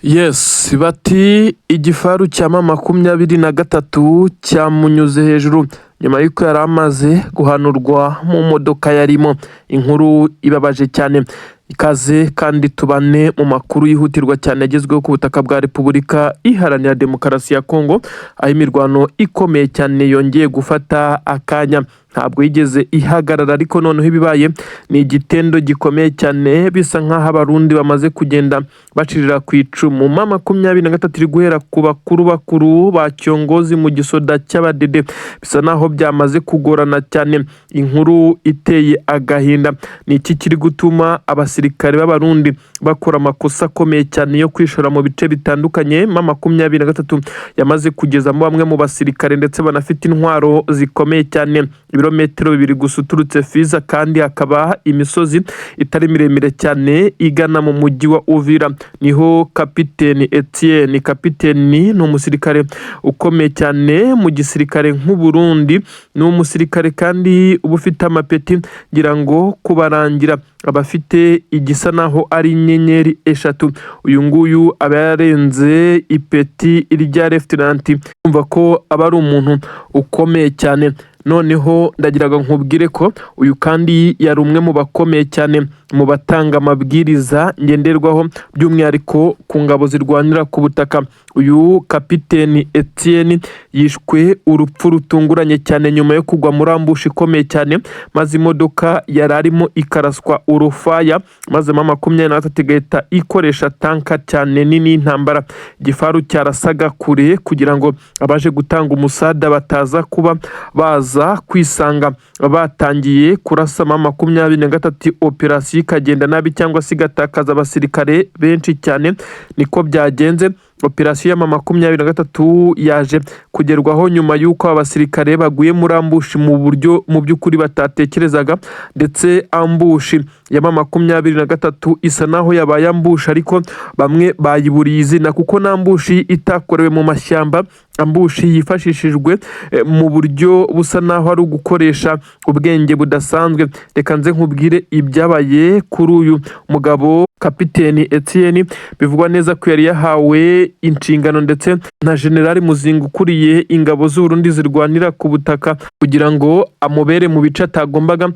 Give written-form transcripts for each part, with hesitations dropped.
Yes, bati igifaru cya M23 cyamunyuze hejuru nyuma y'uko yari amaze guhanurwa mu modoka yarimo. Inkuru ibabaje cyane. Ikaze kandi tubane mu makuru yihutirwa cyane agezweho ku butaka bwa Repubulika Iharanira Demokarasi ya Kongo, aho imirwano ikomeye cyane yongeye gufata akanya. Ntabwo yigeze ihagarara, ariko noneho ibibaye ni igitendo gikomeye cyane, bisa nk'aho Abarundi bamaze kugenda bacirira ku icumu. M23 iri guhera ku bakuru bakuru ba Cyongozi mu gisoda cy'Abadede, bisa naho byamaze kugorana cyane. Inkuru iteye agahinda: ni iki kiri gutuma abasirikare b'Abarundi bakora amakosa akomeye cyane yo kwishora mu bice bitandukanye? M23 yamaze kugezamo bamwe mu basirikare ndetse banafite intwaro zikomeye cyane, ibirometero 2 gusa uturutse Fizi, kandi hakaba imisozi itari miremire cyane igana mu mujyi wa Uvira. Niho Kapiteni Etienne, kapiteni ni umusirikare ukomeye cyane mu gisirikare nk'u Burundi, ni umusirikare kandi uba ufite amapeti, ngira ngo kubarangira abafite igisa naho ari inyenyeri 3. Uyu nguyu aba yarenze ipeti rya lieutenant, urumva ko aba ari umuntu ukomeye cyane. Noneho ndagiraga nkubwire ko uyu kandi yari umwe mu bakomeye cyane mu batanga amabwiriza ngenderwaho, by'umwihariko ku ngabo zirwanira ku butaka. Uyu Kapiteni Etienne yishwe urupfu rutunguranye cyane nyuma yo kugwa muri ambush ikomeye cyane, maze imodoka yari arimo ikaraswa urufaya, maze M23 igahita ikoresha tanka cyane nini y'intambara, igifaru cyarasaga kure, kugira ngo abaje gutanga umusada bataza kuba baza kwisanga batangiye kurasa M23, operasiyo ikagenda nabi cyangwa se igatakaza abasirikare benshi cyane. Niko byagenze. Operasiyo ya M23 yaje kugerwaho nyuma y'uko abasirikare baguye muri ambush mu buryo mu by'ukuri batatekerezaga, ndetse ambush ya M23 isa naho yabaye ambush, ariko bamwe bayiburiye izina, kuko na ambush itakorewe mu mashyamba, ambush yifashishijwe mu buryo busa naho ari ugukoresha ubwenge budasanzwe. Reka nze nkubwire ibyabaye kuri uyu mugabo Kapiteni Etienne. Bivugwa neza ko yari yahawe inshingano ndetse na Generali Muzinga ukuriye ingabo z'Uburundi zirwanira ku butaka, kugira ngo amubere mu bice atagombaga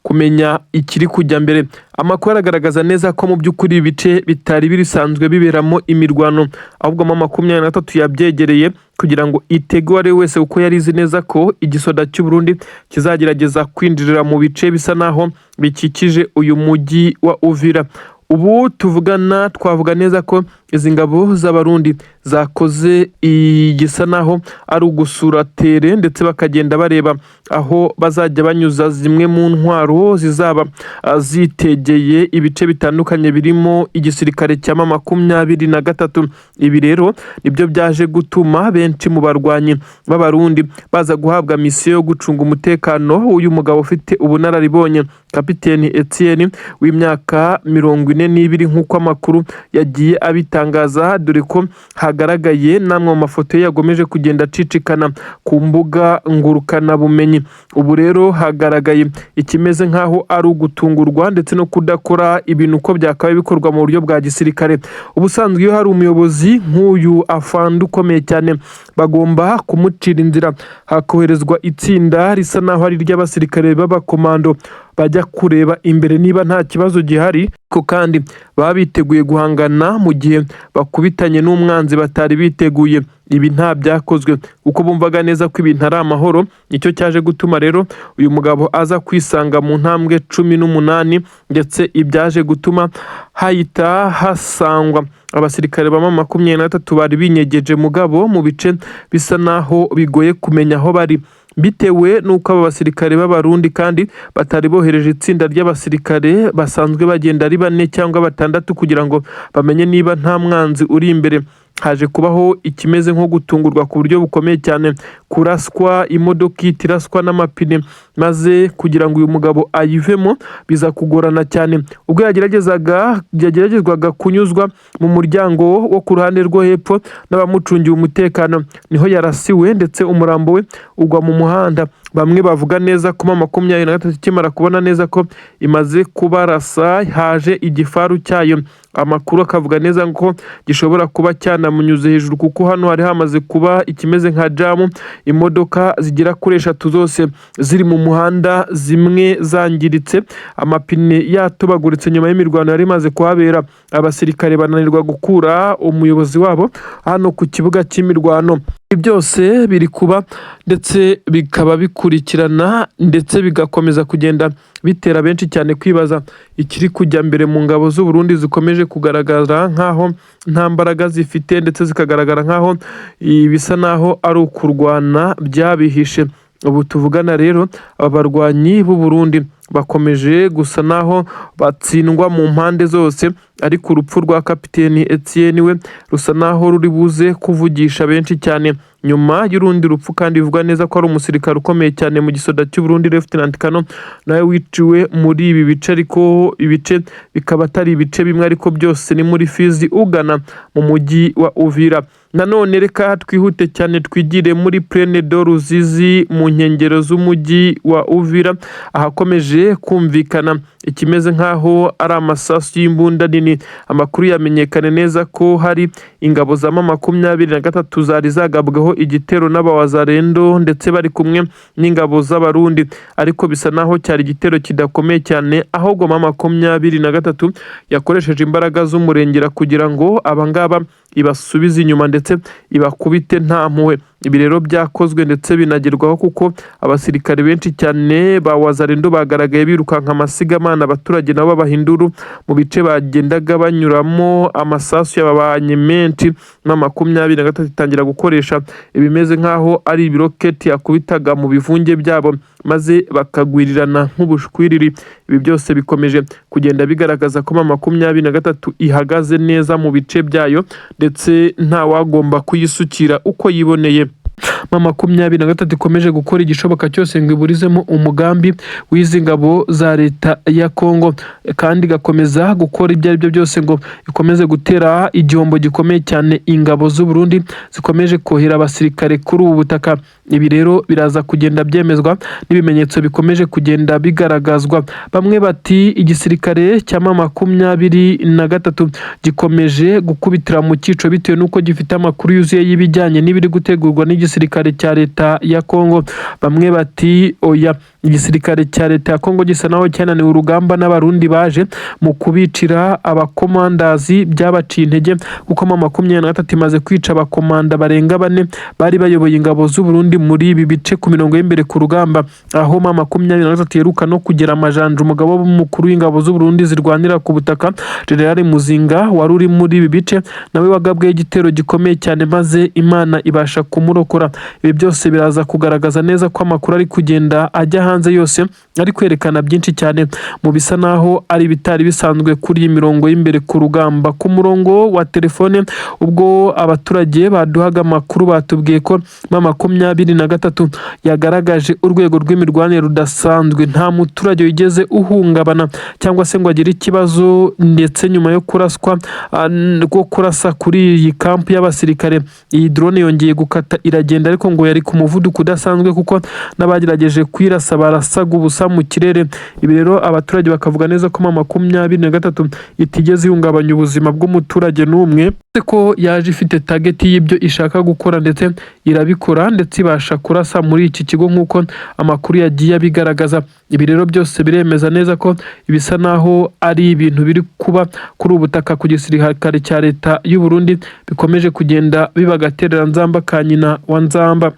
kumenya ikiri kujya mbere. Amakuru aragaragaza neza ko mu by'ukuri ibice bitari bisanzwe biberamo imirwano, ahubwo M23 yabyegereye kugira ngo itege uwo ari we wese, kuko yari izi neza ko igisoda cy'u Burundi kizagerageza kwinjirira mu bice bisa naho bikikije uyu mujyi wa Uvira. Ubu tuvugana, twavuga neza ko izi ngabo z'Abarundi zakoze igisa naho ari ugusura terrain, ndetse bakagenda bareba aho bazajya banyuza zimwe mu ntwaro zizaba zitegeye ibice bitandukanye birimo igisirikare cya M23. Ibi rero nibyo byaje gutuma benshi mu barwanyi b'Abarundi baza guhabwa misiyo yo gucunga umutekano w'uyu mugabo ufite ubunararibonye, Kapiteni Etienne w'imyaka 42, nk'uko amakuru yagiye abitangaza, dore ko hagaragaye n'amwe mu mafoto ye yagomeje kugenda acicikana ku mbuga ngurukanabumenyi. Ubu rero hagaragaye ikimeze nk'aho ari ugutungurwa ndetse no kudakora ibintu uko byakabaye bikorwa mu buryo bwa gisirikare. Ubusanzwe iyo hari umuyobozi nk'uyu afande ukomeye cyane, bagomba kumucira inzira, hakoherezwa itsinda risa naho ari iry'abasirikare b'abakomando bajya kureba imbere niba nta kibazo gihari, ko kandi baba biteguye guhangana mu gihe bakubitanye n'umwanzi batari biteguye. Ibi nta byakozwe kuko bumvaga neza ko ibintu ari amahoro. Nicyo cyaje gutuma rero uyu mugabo aza kwisanga mu ntambwe 18, ndetse ibyaje gutuma hahita hasangwa abasirikare ba M23 bari binyegeje mugabo mu bice bisa naho bigoye kumenya aho bari, bitewe n'uko aba basirikare b'Abarundi kandi batari bohereje itsinda ry'abasirikare basanzwe bagenda ari bane cyangwa batandatu kugira ngo bamenye niba nta mwanzi uri imbere. Haje kubaho ikimeze nko gutungurwa ku buryo bukomeye cyane, Kuraswa imodoka ihita iraswa n'amapine, maze kugira ngo uyu mugabo ayivemo biza kugorana cyane. Ubwo yageragezwaga kunyuzwa mu muryango wo ku ruhande rwo hepfo n'abamucungiye umutekano, niho yarasiwe ndetse umurambo we ugwa mu muhanda. Bamwe bavuga neza ko M23 ikimara kubona neza ko imaze kubarasa, haje igifaru cyayo. Amakuru akavuga neza ko gishobora kuba cyanamunyuze hejuru, kuko hano hari hamaze kuba ikimeze nka jam, imodoka zigera kuri eshatu zose ziri mu muhanda, zimwe zangiritse, amapine yatobaguritse nyuma y'imirwano yari imaze kuhabera. Abasirikare bananirwa gukura umuyobozi wabo hano ku kibuga cy'imirwano. Ibi byose biri kuba ndetse bikaba bikurikirana, ndetse bigakomeza kugenda bitera benshi cyane kwibaza ikiri kujya mbere mu ngabo z'u Burundi, zikomeje kugaragara nk'aho nta mbaraga zifite, ndetse zikagaragara nk'aho bisa n'aho ari ukurwana byabihishe. Ubu tuvugana rero, aba barwanyi b'u Burundi bakomeje gusa naho batsindwa mu mpande zose, ariko urupfu rwa kapiteni Etienne we rusa naho ruri buze kuvugisha benshi cyane, nyuma y'urundi rupfu kandi bivugwa neza ko ari umusirikare ukomeye cyane mu gisoda cy'u Burundi, Lieutenant Colonel, nawe wiciwe muri ibi bice. Ariko ibice bikaba atari ibice bimwe, ariko byose ni muri Fizi ugana mu mujyi wa Uvira. Nanone reka twihute cyane twigire muri Plaine de Ruzizi mu nkengero z'umujyi wa Uvira, ahakomeje kumvikana ikimeze nk'aho ari amasasu y'imbunda nini. Amakuru yamenyekanye neza ko hari ingabo za M23 zari zagabweho igitero n'abawazarendo, ndetse bari kumwe n'ingabo z'Abarundi, ariko bisa naho cyari igitero kidakomeye cyane, ahubwo M23 yakoresheje imbaraga z'umurengera kugira ngo abangaba ibasubize inyuma ndetse ibakubite nta mpuhwe. Ibi rero byakozwe ndetse binagerwaho, kuko abasirikare benshi cyane ba Wazalendo bagaragaye birukanka amasigamana, abaturage nabo babaha induru mu bice bagendaga banyuramo. Amasasu yababanye menshi, M23 itangira gukoresha ibimeze nk'aho ari ibiroketi yakubitaga mu bivunge byabo, maze bakagwirirana nk'ubushwiriri. Ibi byose bikomeje kugenda bigaragaza ko M23 ihagaze neza mu bice byayo, ndetse ntawagomba kuyisukira uko yiboneye. M23 ikomeje gukora igishoboka cyose ngo iburizemo umugambi w'izi ngabo za leta ya Kongo, kandi igakomeza gukora ibyo ari byo byose ngo ikomeze gutera igihombo gikomeye cyane ingabo z'u Burundi zikomeje kohera abasirikare kuri ubu butaka. Ibi rero biraza kugenda byemezwa n'ibimenyetso bikomeje kugenda bigaragazwa. Bamwe bati igisirikare cya M23 gikomeje gukubitira mu cyico, bitewe n'uko gifite amakuru yuzuye y'ibijyanye n'ibiri gutegurwa n'igisirikare cya leta ya Kongo. Bamwe bati oya, igisirikare cya leta ya Kongo gisa naho cyananiwe urugamba n'Abarundi baje mu kubicira abakomandazi, byabaciye intege, kuko M23 imaze kwica abakomanda barenga bane bari bayoboye ingabo z'u Burundi muri ibi bice ku mirongo y'imbere ku rugamba, aho M23 iheruka no kugera amajanja umugaba mukuru w'ingabo z'u Burundi zirwanira ku butaka, General Muzinga, wari uri muri ibi bice, nawe wagabweho igitero gikomeye cyane, maze Imana ibasha kumurokora. Ibi byose biraza kugaragaza neza ko amakuru ari kugenda ajya hanze yose ari kwerekana byinshi cyane mu bisa naho ari ibitari bisanzwe kuri iyi mirongo y'imbere ku rugamba. Ku murongo wa telefone, ubwo abaturage baduhaga amakuru, batubwiye ko M23 yagaragaje urwego rw'imirwanire rudasanzwe, nta muturage wigeze uhungabana cyangwa se ngo agire ikibazo. Ndetse nyuma yo kuraswa rwo kurasa kuri iyi kampu y'abasirikare, iyi drone yongeye gukata iragenda, ariko ngo yari ku muvuduko udasanzwe, kuko n'abagerageje kuyirasa barasaga ubusa mu kirere. Ibi rero abaturage bakavuga neza ko M23 itigeze ihungabanya ubuzima bw'umuturage n'umwe, ko yaje ifite target y'ibyo ishaka gukora, ndetse irabikora, ndetse ibasha kurasa muri iki kigo nk'uko amakuru yagiye abigaragaza. Ibi rero byose biremeza neza ko ibisa naho ari ibintu biri kuba kuri ubu butaka ku gisirikare cya leta y'u Burundi bikomeje kugenda biba agatereranzamba ka nyina wa Nzamba.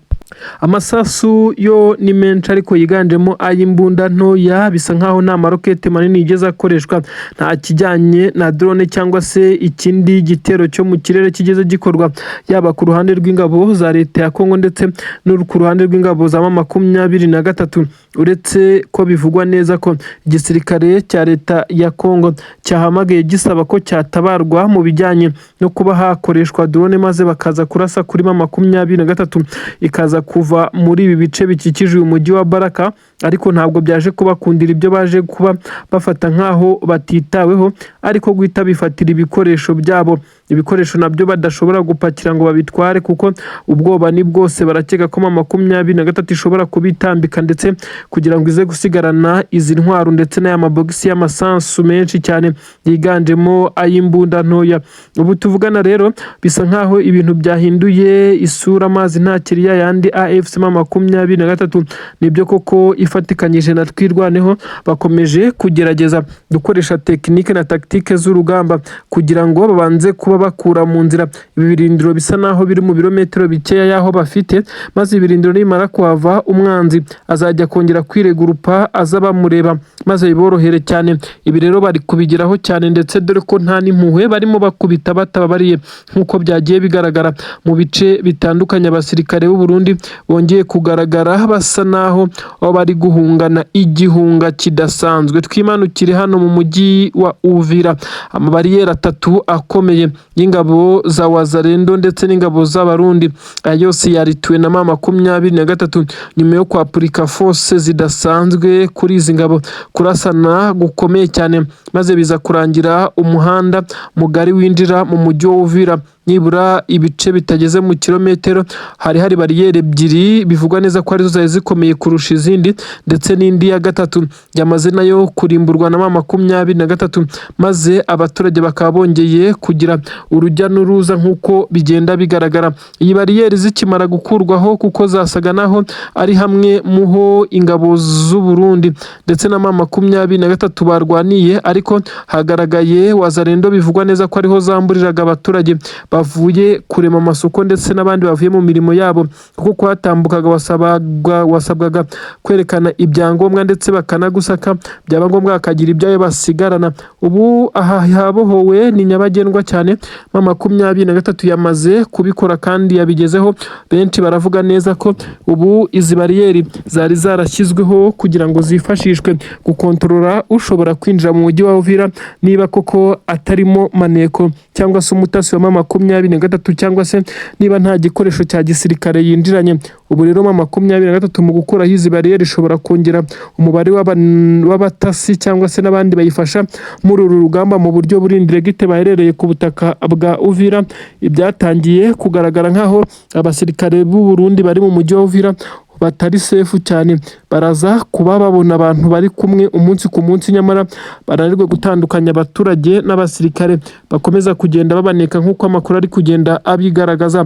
Amasasu yo ni menshi, ariko yiganjemo ay'imbunda ntoya, bisa nkaho nta marokete manini yigeze akoreshwa, nta kijyanye na drone cyangwa se ikindi gitero cyo mu kirere kigeze gikorwa, yaba ku ruhande rw'ingabo za leta ya Kongo ndetse no ku ruhande rw'ingabo za M23, uretse ko bivugwa neza ko igisirikare cya leta ya Kongo cyahamagaye gisaba ko cyatabarwa mu bijyanye no kuba hakoreshwa drone, maze bakaza kurasa kuri M23 ikaza. kugerageza kuva muri ibi bice bikikije uyu mujyi wa Baraka, ariko ntabwo byaje kubakundira. Ibyo baje kuba bafata nk'aho batitaweho, ariko guhita bifatira ibikoresho byabo, ibikoresho nabyo badashobora gupakira ngo babitware kuko ubwoba ni bwose. Barakeka ko M23 ishobora kubitambika, ndetse kugira ngo ize gusigarana izi ntwaro ndetse n'aya mabogisi y'amasasu menshi cyane yiganjemo ay'imbunda ntoya. Ubu tuvugana rero bisa nk'aho ibintu byahinduye isura, amazi ntakiri ya yandi. AFC M23 nibyo koko ifatikanyije na Twirwaneho bakomeje kugerageza gukoresha tekinike na tactique z'urugamba kugira ngo babanze kuba bakura mu nzira ibi birindiro bisa naho biri mu birometero bikeya y'aho bafite, maze ibirindiro nibimara kuhava umwanzi azajya kongera kwiregurupa aza bamureba, maze biborohere cyane. Ibi rero bari kubigeraho cyane, ndetse dore ko nta n'impuhwe barimo, bakubita batababariye nk'uko byagiye bigaragara mu bice bitandukanye. Abasirikare b'u Burundi bongeye kugaragara basa naho bari guhungana igihunga kidasanzwe. Twimanukire hano mu mujyi wa Uvira, amabariyeri atatu akomeye y'ingabo za Wazalendo ndetse n'ingabo z'Abarundi, aya yose yarituwe na M23 nyuma yo kwapurika force zidasanzwe kuri izi ngabo, kurasana gukomeye cyane, maze biza kurangira umuhanda mugari winjira mu mujyi wa Uvira, nibura ibice bitageze mu kilometero, hari bariyeri ebyiri bivugwa neza ko arizo zari zikomeye kurusha izindi, ndetse n'indi ya gatatu yamaze nayo kurimburwa na M23, maze abaturage bakaba bongeye kugira urujya n'uruza nk'uko bigenda bigaragara. Iyi bariyeri zikimara gukurwaho, kuko zasaga naho ari hamwe mu ho ingabo z'u Burundi ndetse na M23 barwaniye, ariko hagaragaye Wazalendo bivugwa neza ko ariho zamburiraga abaturage bavuye kurema amasoko ndetse n'abandi bavuye mu mirimo yabo, kuko kuhatambukaga wasabwaga kwerekana ibyangombwa ndetse bakanagusaka, byaba ngombwa bakagira ibyawe basigarana. Ubu aha habohowe ni nyabagendwa cyane. M23 yamaze kubikora kandi yabigezeho. Benshi baravuga neza ko ubu izi bariyeri zari zarashyizweho kugira ngo zifashishwe gukontorora ushobora kwinjira mu mujyi wa Uvira, niba koko atarimo maneko cyangwa se umutasi wa M23, cyangwa se niba nta gikoresho cya gisirikare yinjiranye. Ubu rero M23 mu gukuraho izi bariyeri ishobora kongera umubare w'abatasi cyangwa se n'abandi bayifasha muri uru rugamba mu buryo buri indirect baherereye ku butaka bwa Uvira. Ibyatangiye kugaragara nk'aho abasirikare b'u Burundi bari mu mujyi wa Uvira batari safe cyane, baraza kuba babona abantu bari kumwe umunsi ku munsi, nyamara bananirwe gutandukanya abaturage n'abasirikare bakomeza kugenda babaneka nk'uko amakuru ari kugenda abigaragaza.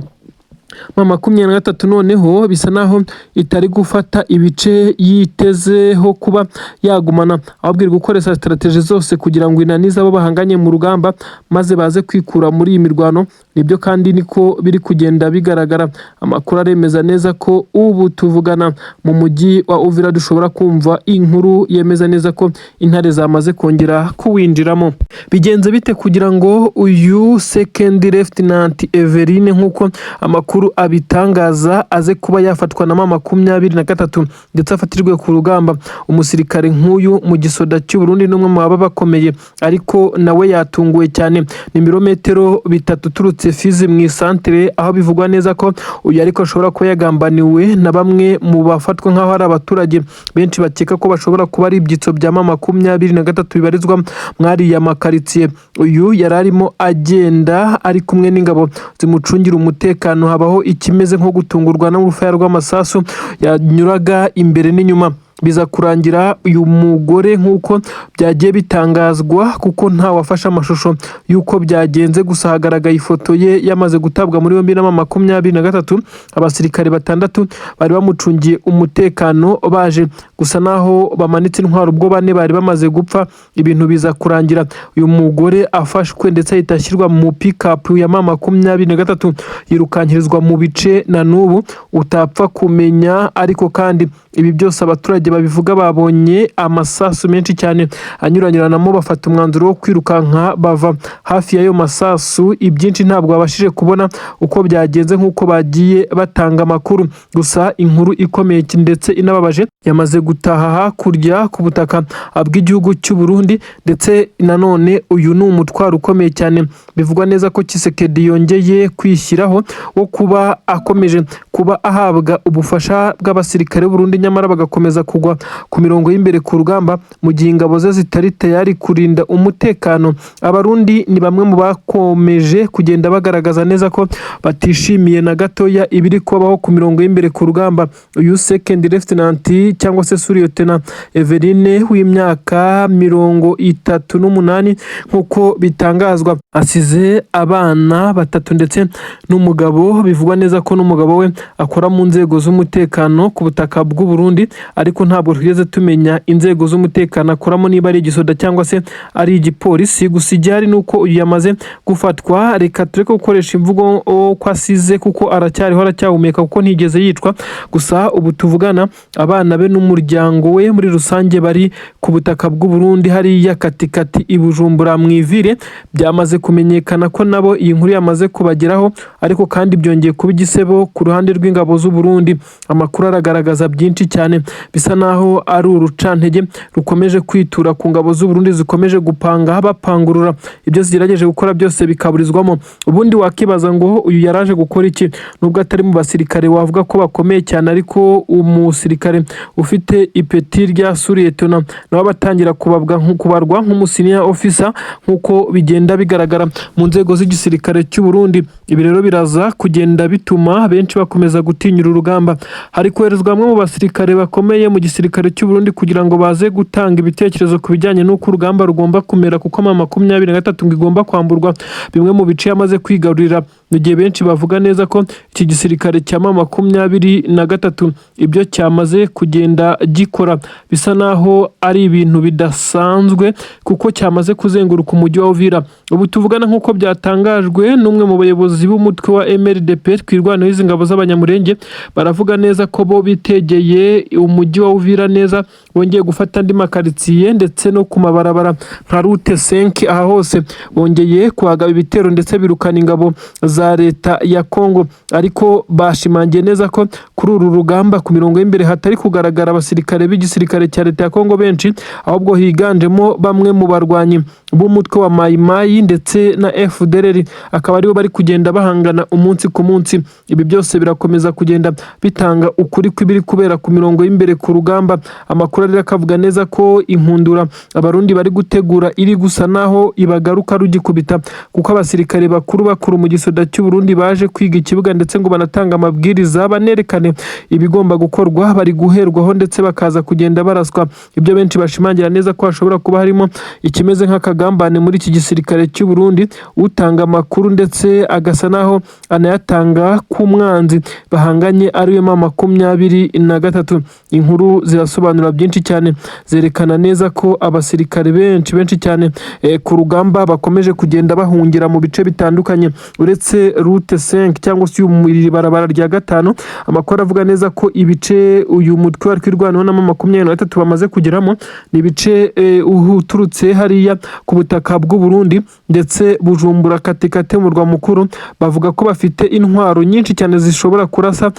M23 noneho bisa naho itari gufata ibice yitezeho kuba yagumana, ahubwo iri gukoresha strategy zose kugira ngo inanize abo bahanganye mu rugamba, maze baze kwikura muri iyi mirwano. Nibyo kandi niko biri kugenda bigaragara. Amakuru aremeza neza ko ubu tuvugana mu mujyi wa Uvira dushobora kumva inkuru yemeza neza ko intare zamaze kongera kuwinjiramo. Bigenze bite kugira ngo uyu Second Lieutenant Everine, nk'uko amakuru abitangaza, aze kuba yafatwa na M23 ndetse afatirwe ku rugamba? Umusirikare nk'uyu mu gisoda cy'u Burundi n'umwe mu baba bakomeye, ariko nawe yatunguwe cyane. Ni ibirometero 3 uturutse Fizi mu isantere, aho bivugwa neza ko uyu ariko ashobora kuba yagambaniwe na bamwe mu bafatwa nk'aho ari abaturage benshi bakeka ko bashobora kuba ari ibyitso bya M23 bibarizwa mwariya makaritsiye. Uyu yari arimo agenda ari kumwe n'ingabo zimucungira umutekano, habaho ikimeze nko gutungurwa n'urufaya rw'amasasu yanyuraga imbere n'inyuma, biza kurangira uyu mugore, nk'uko byagiye bitangazwa, kuko nta wafashe amashusho y'uko byagenze, gusa hagaragaye ifoto ye yamaze gutabwa muri yombi na M23. Abasirikare batandatu bari bamucungiye umutekano baje gusa naho bamanitse intwaro ubwo bane bari bamaze gupfa. Ibintu biza kurangira uyu mugore afashwe, ndetse ahita ashyirwa mu pikapu ya M23, yirukankirizwa mu bice na n'ubu utapfa kumenya. Ariko kandi ibi byose abaturage babivuga babonye amasasu menshi cyane anyuranyuranamo, bafata umwanzuro wo kwirukanka bava hafi y'ayo masasu. Ibyinshi ntabwo babashije kubona uko byagenze nk'uko bagiye batanga amakuru, gusa inkuru ikomeye ndetse inababaje yamaze gutaha hakurya ku butaka bw'igihugu cy'u Burundi, ndetse nanone uyu ni umutwaro ukomeye cyane Bivugwa neza ko Tshisekedi yongeye kwishyiraho wo kuba akomeje kuba ahabwa ubufasha bw'abasirikare b'Uburundi, nyamara bagakomeza kugwa ku mirongo y'imbere ku rugamba mu gihe ingabo ze zitari tayari kurinda umutekano. Abarundi ni bamwe mu bakomeje kugenda bagaragaza neza ko batishimiye na gatoya ibiri kubaho ku mirongo y'imbere ku rugamba. Uyu Second Lieutenant cyangwa se Sous-Lieutenant Everine w'imyaka 38, nk'uko bitangazwa, asize abana batatu ndetse n'umugabo. Bivugwa neza ko n'umugabo we akora mu nzego z'umutekano ku butaka bw'u Burundi, ariko ntabwo twigeze tumenya inzego z'umutekano akoramo, niba ari igisoda cyangwa se ari igipolisi. Gusa igihari ni uko uyu yamaze gufatwa. Reka tureke gukoresha imvugo ko asize, kuko aracyariho, aracyahumeka, kuko ntigeze yicwa. Gusa ubu tuvugana, abana be n'umuryango we muri rusange bari ku butaka bw'u Burundi, hariya katikati i Bujumbura mu ivire. Byamaze kumenyekana ko nabo iyi nkuru yamaze kubageraho, ariko kandi byongeye kuba igisebo ku ruhande rw'ingabo z'u Burundi. Amakuru aragaragaza byinshi cyane bisa naho ari urucantege rukomeje kwitura ku ngabo z'u Burundi, zikomeje gupanga bapangurura, ibyo zigerageje gukora byose bikaburizwamo. Ubundi wakibaza ngo uyu yaraje gukora iki, nubwo atari mu basirikare wavuga ko bakomeye cyane, ariko umusirikare ufite ipeti rya sous-lieutenant nawe batangira kubarwa nk'umu senior officer, nk'uko bigenda bigaragara mu nzego z'igisirikare cy'u Burundi. Ibi rero biraza kugenda bituma benshi bakomeza gutinyura urugamba. Hari koherezwa bamwe mu basirikare bakomeye mu gisirikare cy'u Burundi kugira ngo baze gutanga ibitekerezo ku bijyanye n'uko urugamba rugomba kumera, kuko M23 ngo igomba kwamburwa bimwe mu bice yamaze kwigarurira, mu gihe benshi bavuga neza ko iki gisirikare cya M23 ibyo cyamaze kugenda gikora bisa naho ari ibintu bidasanzwe, kuko cyamaze kuzenguruka umujyi wa Uvira. Ubu tuvugana, nk'uko byatangajwe n'umwe mu bayobozi b'umutwe wa MRDP Twirwaneho, izi ngabo z'Abanyamurenge, baravuga neza ko bo bitegeye umujyi wa Uvira neza, bongeye gufata andi makaritsiye ndetse no ku mabarabara nka Route 5. Aha hose bongeye kuhagaba ibitero ndetse birukana ingabo za leta ya Congo, ariko bashimangiye neza ko kuri uru rugamba ku mirongo y'imbere hatari kugaragara abasirikare b'igisirikare cya leta ya Congo benshi, ahubwo higanjemo bamwe mu barwanyi b'umutwe wa Mayi Mayi ndetse na FDLR, akaba aribo bari kugenda bahangana umunsi ku munsi. Ibi byose birakomeza kugenda bitanga ukuri kw'ibiri kubera ku mirongo y'imbere ku rugamba. Amakuru rero akavuga neza ko inkundura Abarundi bari gutegura iri gusa naho ibagaruka rugikubita, kuko abasirikare bakuru bakuru mu gisoda cy'u Burundi baje kwiga ikibuga ndetse ngo banatanga amabwiriza, banerekane ibigomba gukorwa, bari guherwaho ndetse bakaza kugenda baraswa. Ibyo benshi bashimangira neza ko hashobora kuba harimo ikimeze nk'akagambane muri iki gisirikare cy'u Burundi, utanga amakuru ndetse agasa naho anayatanga ku mwanzi bahanganye, ariwe M23. Inkuru zirasobanura byinshi cyane, zerekana neza ko abasirikare benshi benshi cyane ku rugamba bakomeje kugenda bahungira mu bice bitandukanye, uretse Route 5 cyangwa se iri barabara rya gatanu. Amakuru avuga neza ko ibice uyu mutwe wa Twirwaneho na M23 bamaze kugeramo ni ibice uturutse hariya ku butaka bw'u Burundi ndetse Bujumbura katikati mu murwa mukuru. Bavuga ko bafite intwaro nyinshi cyane zishobora kurasa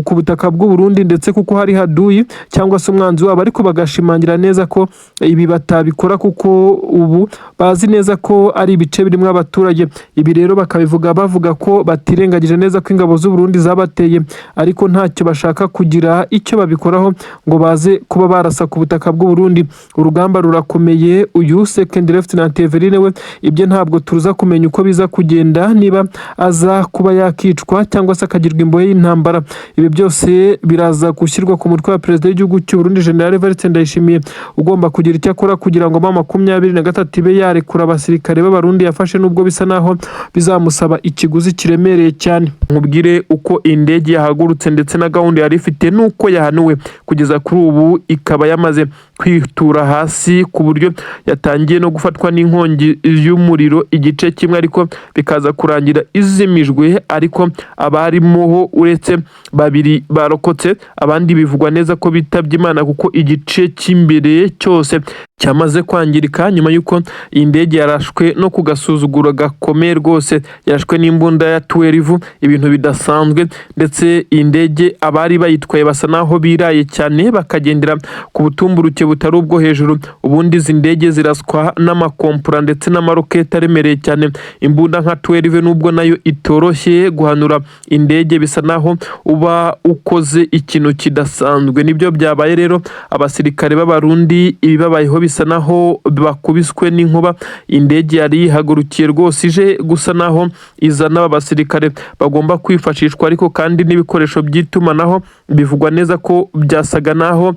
ku butaka bw'u Burundi, ndetse kuko hari haduyi cyangwa se umwanzi wabo, ariko bagashimangira neza ko ibi batabikora kuko ubu bazi neza ko ari ibice birimo abaturage. Ibi rero bakabivuga bavuga ko batirengagije neza ko ingabo z'u Burundi zabateye, ariko ntacyo bashaka kugira icyo babikoraho ngo baze kuba barasa ku butaka bw'u Burundi. Urugamba rurakomeye. Uyu Second Lieutenant Everine we, ibyo ntabwo tuza kumenya uko biza kugenda, niba aza kuba yakicwa cyangwa se akagirwa imbohe y'intambara. Ibi byose biraza gushyirwa ku mutwe wa perezida w'igihugu cy'u Burundi, General Evariste Ndayishimiye, ugomba kugira icyo akora kugira ngo M23 ibe yarekura abasirikare b'Abarundi yafashe, nubwo bisa naho bizamusaba ikiguzi kiremereye cyane. Nkubwire uko indege yahagurutse ndetse na gahunda yari ifite n'uko yahanuwe, kugeza kuri ubu ikaba yamaze kwitura hasi, ku buryo yatangiye no gufatwa n'inkongi y'umuriro igice kimwe, ariko bikaza kurangira izimijwe. Ariko abarimo uretse babiri barokotse, abandi bivugwa neza ko bitabye Imana, kuko igice cy'imbere cyose Cyamaze kwangirika nyuma y'uko iyi ndege yarashwe no ku gasuzuguro gakomeye rwose, yarashwe n'imbunda ya 12, ibintu bidasanzwe. Ndetse iyi ndege abari bayitwaye basa naho biraye cyane, bakagendera ku butumburuke butari ubwo hejuru. Ubundi izi ndege ziraswa n'amakompura ndetse n'amaroketi aremereye cyane. Imbunda nka 12, nubwo nayo itoroshye guhanura indege, bisa naho uba ukoze ikintu kidasanzwe. Nibyo byabaye rero. Abasirikare b'Abarundi ibibabayeho bisa naho bakubiswe n'inkuba. Indege yari yihagurukiye rwose ije gusa naho izana aba basirikare bagomba kwifashishwa, ariko kandi n'ibikoresho by'itumanaho bivugwa neza ko byasaga naho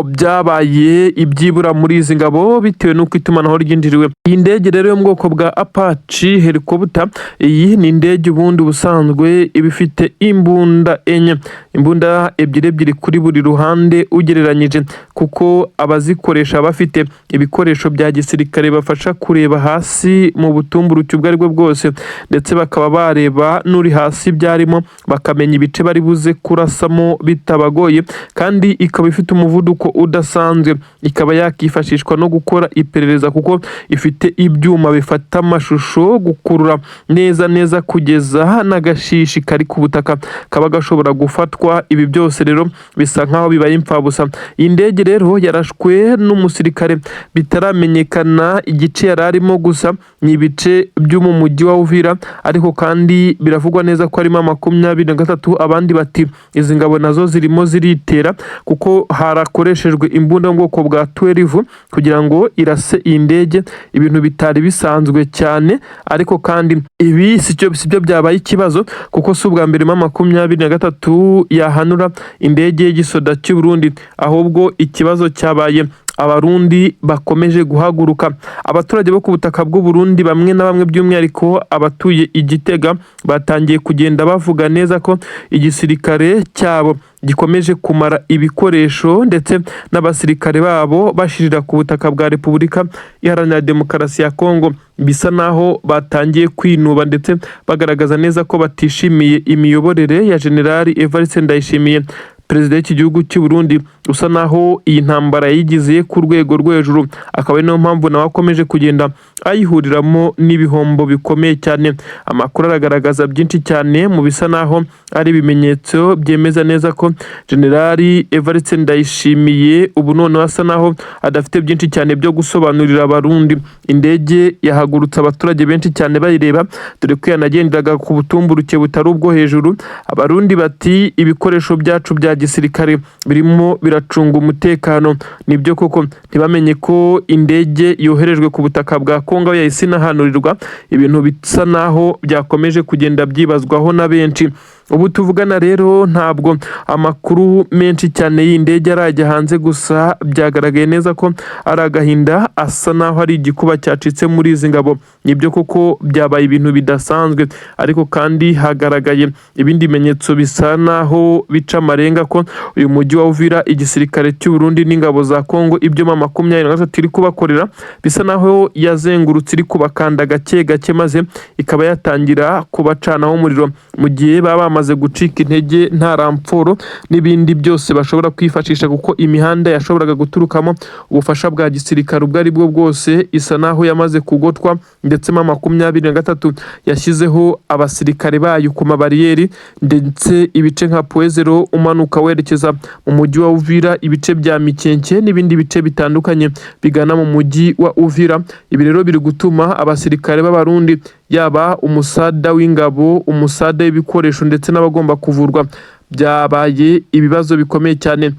byabaye ibyibura muri izi ngabo, bitewe n'uko itumanaho ryinjiriwe. Iyi ndege rero yo mu bwoko bwa Apache helicopter, iyi ni indege ubundi ubusanzwe iba ifite imbunda enye, imbunda ebyiri ebyiri kuri buri ruhande ugereranyije, kuko abazikoresha bafite ibikoresho bya gisirikare bafasha kureba hasi mu butumburuke ubwo aribwo bwose, ndetse bakaba bareba n'uri hasi byarimo, bakamenya ibice bari buze kurasamo bitabagoye. Kandi ikaba ifite umuvuduko udasanzwe, ikaba yakifashishwa no gukora iperereza, kuko ifite ibyuma bifata amashusho, gukurura neza neza kugeza n'agashishi kari ku butaka kaba gashobora gufatwa. Ibi byose rero bisa nkaho bibaye imfabusa. Iyi ndege rero yarashwe n'umusirikare bitaramenyekana igice yari arimo, gusa ni ibice byo mu mujyi wa Uvira, ariko kandi biravugwa neza ko harimo 23. Abandi bati izi ngabo nazo zirimo ziritera, kuko harakoreshejwe imbunda yo mu bwoko bwa 12 kugira ngo irase iyi ndege, ibintu bitari bisanzwe cyane. Ariko kandi ibi si byo byabaye ikibazo, kuko si ubwa mbere M23 yahanura indege y'igisoda cy'u Burundi. Ahubwo ikibazo cyabaye Abarundi bakomeje guhaguruka. Abaturage bo ku butaka bw'u Burundi bamwe na bamwe, by'umwihariko abatuye i Gitega, batangiye kugenda bavuga neza ko igisirikare cyabo gikomeje kumara ibikoresho, ndetse n'abasirikare babo bashirira ku butaka bwa Repubulika Iharanira Demokarasi ya Kongo. Bisa naho batangiye kwinuba, ndetse bagaragaza neza ko batishimiye imiyoborere ya Generali Evariste Ndayishimiye, perezida w'iki gihugu cy'u Burundi, usa naho iyi ntambara yayigize ku rwego rwo hejuru, akaba ari nayo mpamvu nawe akomeje kugenda ayihuriramo n'ibihombo bikomeye cyane. Amakuru aragaragaza byinshi cyane mu bisa naho ari ibimenyetso byemeza neza ko Generali Evariste Ndayishimiye ubu noneho asa naho adafite byinshi cyane byo gusobanurira Abarundi. Indege yahagurutse abaturage benshi cyane bayireba, dore ko yanagenderaga ku butumburuke butari ubwo hejuru. Abarundi bati ibikoresho byacu bya gisirikare birimo biracunga umutekano. Nibyo koko, ntibamenye ko indege yoherejwe ku butaka bwa Kongo yahise inahanurirwa, ibintu bisa naho byakomeje kugenda byibazwaho na benshi. Ubu tuvugana rero ntabwo amakuru menshi cyane y'indege arajya hanze, gusa byagaragaye neza ko ari agahinda, asa naho ari igikuba cyacitse muri izi ngabo. Nibyo koko byabaye ibintu bidasanzwe, ariko kandi hagaragaye ibindi bimenyetso bisa naho bica amarenga ko uyu mujyi wa Uvira, igisirikare cy'u Burundi n'ingabo za Kongo, ibyo M23 iri kubakorera, bisa naho yazengurutse iri kubakanda gake gake, maze ikaba yatangira kubacanaho umuriro mu gihe baba bamaze gucika intege, nta ramforo n'ibindi byose bashobora kwifashisha, kuko imihanda yashoboraga guturukamo ubufasha bwa gisirikare ubwo ari bwo bwose isa naho yamaze kugotwa. Ndetse M23 yashyizeho abasirikare bayo ku mabariyeri, ndetse ibice nka Point Zéro umanuka werekeza mu mujyi wa Uvira, ibice bya Mikenke n'ibindi bice bitandukanye bigana mu mujyi wa Uvira. Ibi rero biri gutuma abasirikare b'Abarundi, yaba umusada w'ingabo, umusada w'ibikoresho, ndetse n'abagomba kuvurwa, byabaye ibibazo bikomeye cyane.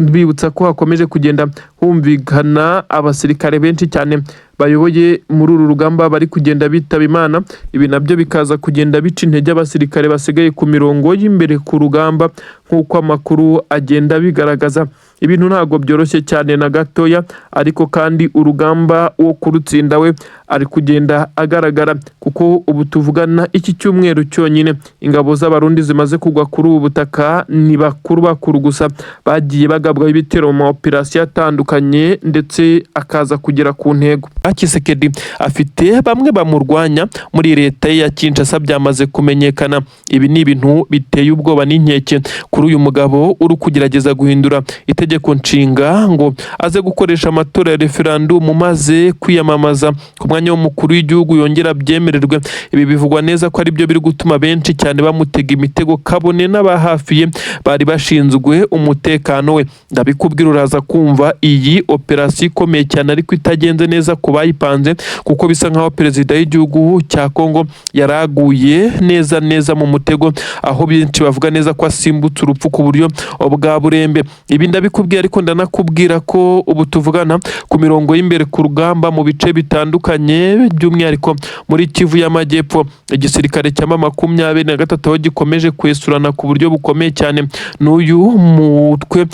Bibutsa ko hakomeje kugenda humvikana abasirikare benshi cyane bayoboye muri uru rugamba bari kugenda bitaba Imana. Ibi nabyo bikaza kugenda bica intege abasirikare basigaye ku mirongo y'imbere ku rugamba, nk'uko amakuru agenda bigaragaza. Ibintu ntabwo byoroshye cyane na gatoya, ariko kandi urugamba wo kurutsinda we ari kugenda agaragara, kuko ubu tuvugana iki cyumweru cyonyine ingabo z'Abarundi zimaze kugwa kuri ubu butaka ni bakuru bakuru gusa bagiye bagabwaho ibitero mu ma operasiyo atandukanye, ndetse akaza kugera ku ntego. Tshisekedi afite bamwe bamurwanya muri leta ye ya Kinshasa, byamaze kumenyekana. Ibi ni ibintu biteye ubwoba n'inkeke kuri uyu mugabo uri kugerageza guhindura itegeko nshinga ngo aze gukoresha amatora ya referandumu maze kwiyamamaza ku mwanya w'umukuru w'igihugu yongera abyemererwe. Ibi bivugwa neza ko ari byo biri gutuma benshi cyane bamutega imitego, kabone n'abahafi ye bari bashinzwe umutekano we. Ndabikubwira, uraza kumva iyi operasiyo ikomeye cyane ariko itagenze neza ku bayipanze, kuko bisa nkaho perezida w'igihugu cya Kongo yaraguye neza neza mu mutego, aho benshi bavuga neza ko asimbutse urupfu ku buryo bwa burembe. Ibi ndabikubwira, ariko ndanakubwira ko ubu tuvugana ku mirongo y'imbere ku rugamba mu bice bitandukanye, by'umwihariko muri Kivu y'Amajyepfo, igisirikare cya M23 aho gikomeje kwesurana ku buryo bukomeye cyane n'uyu mutwe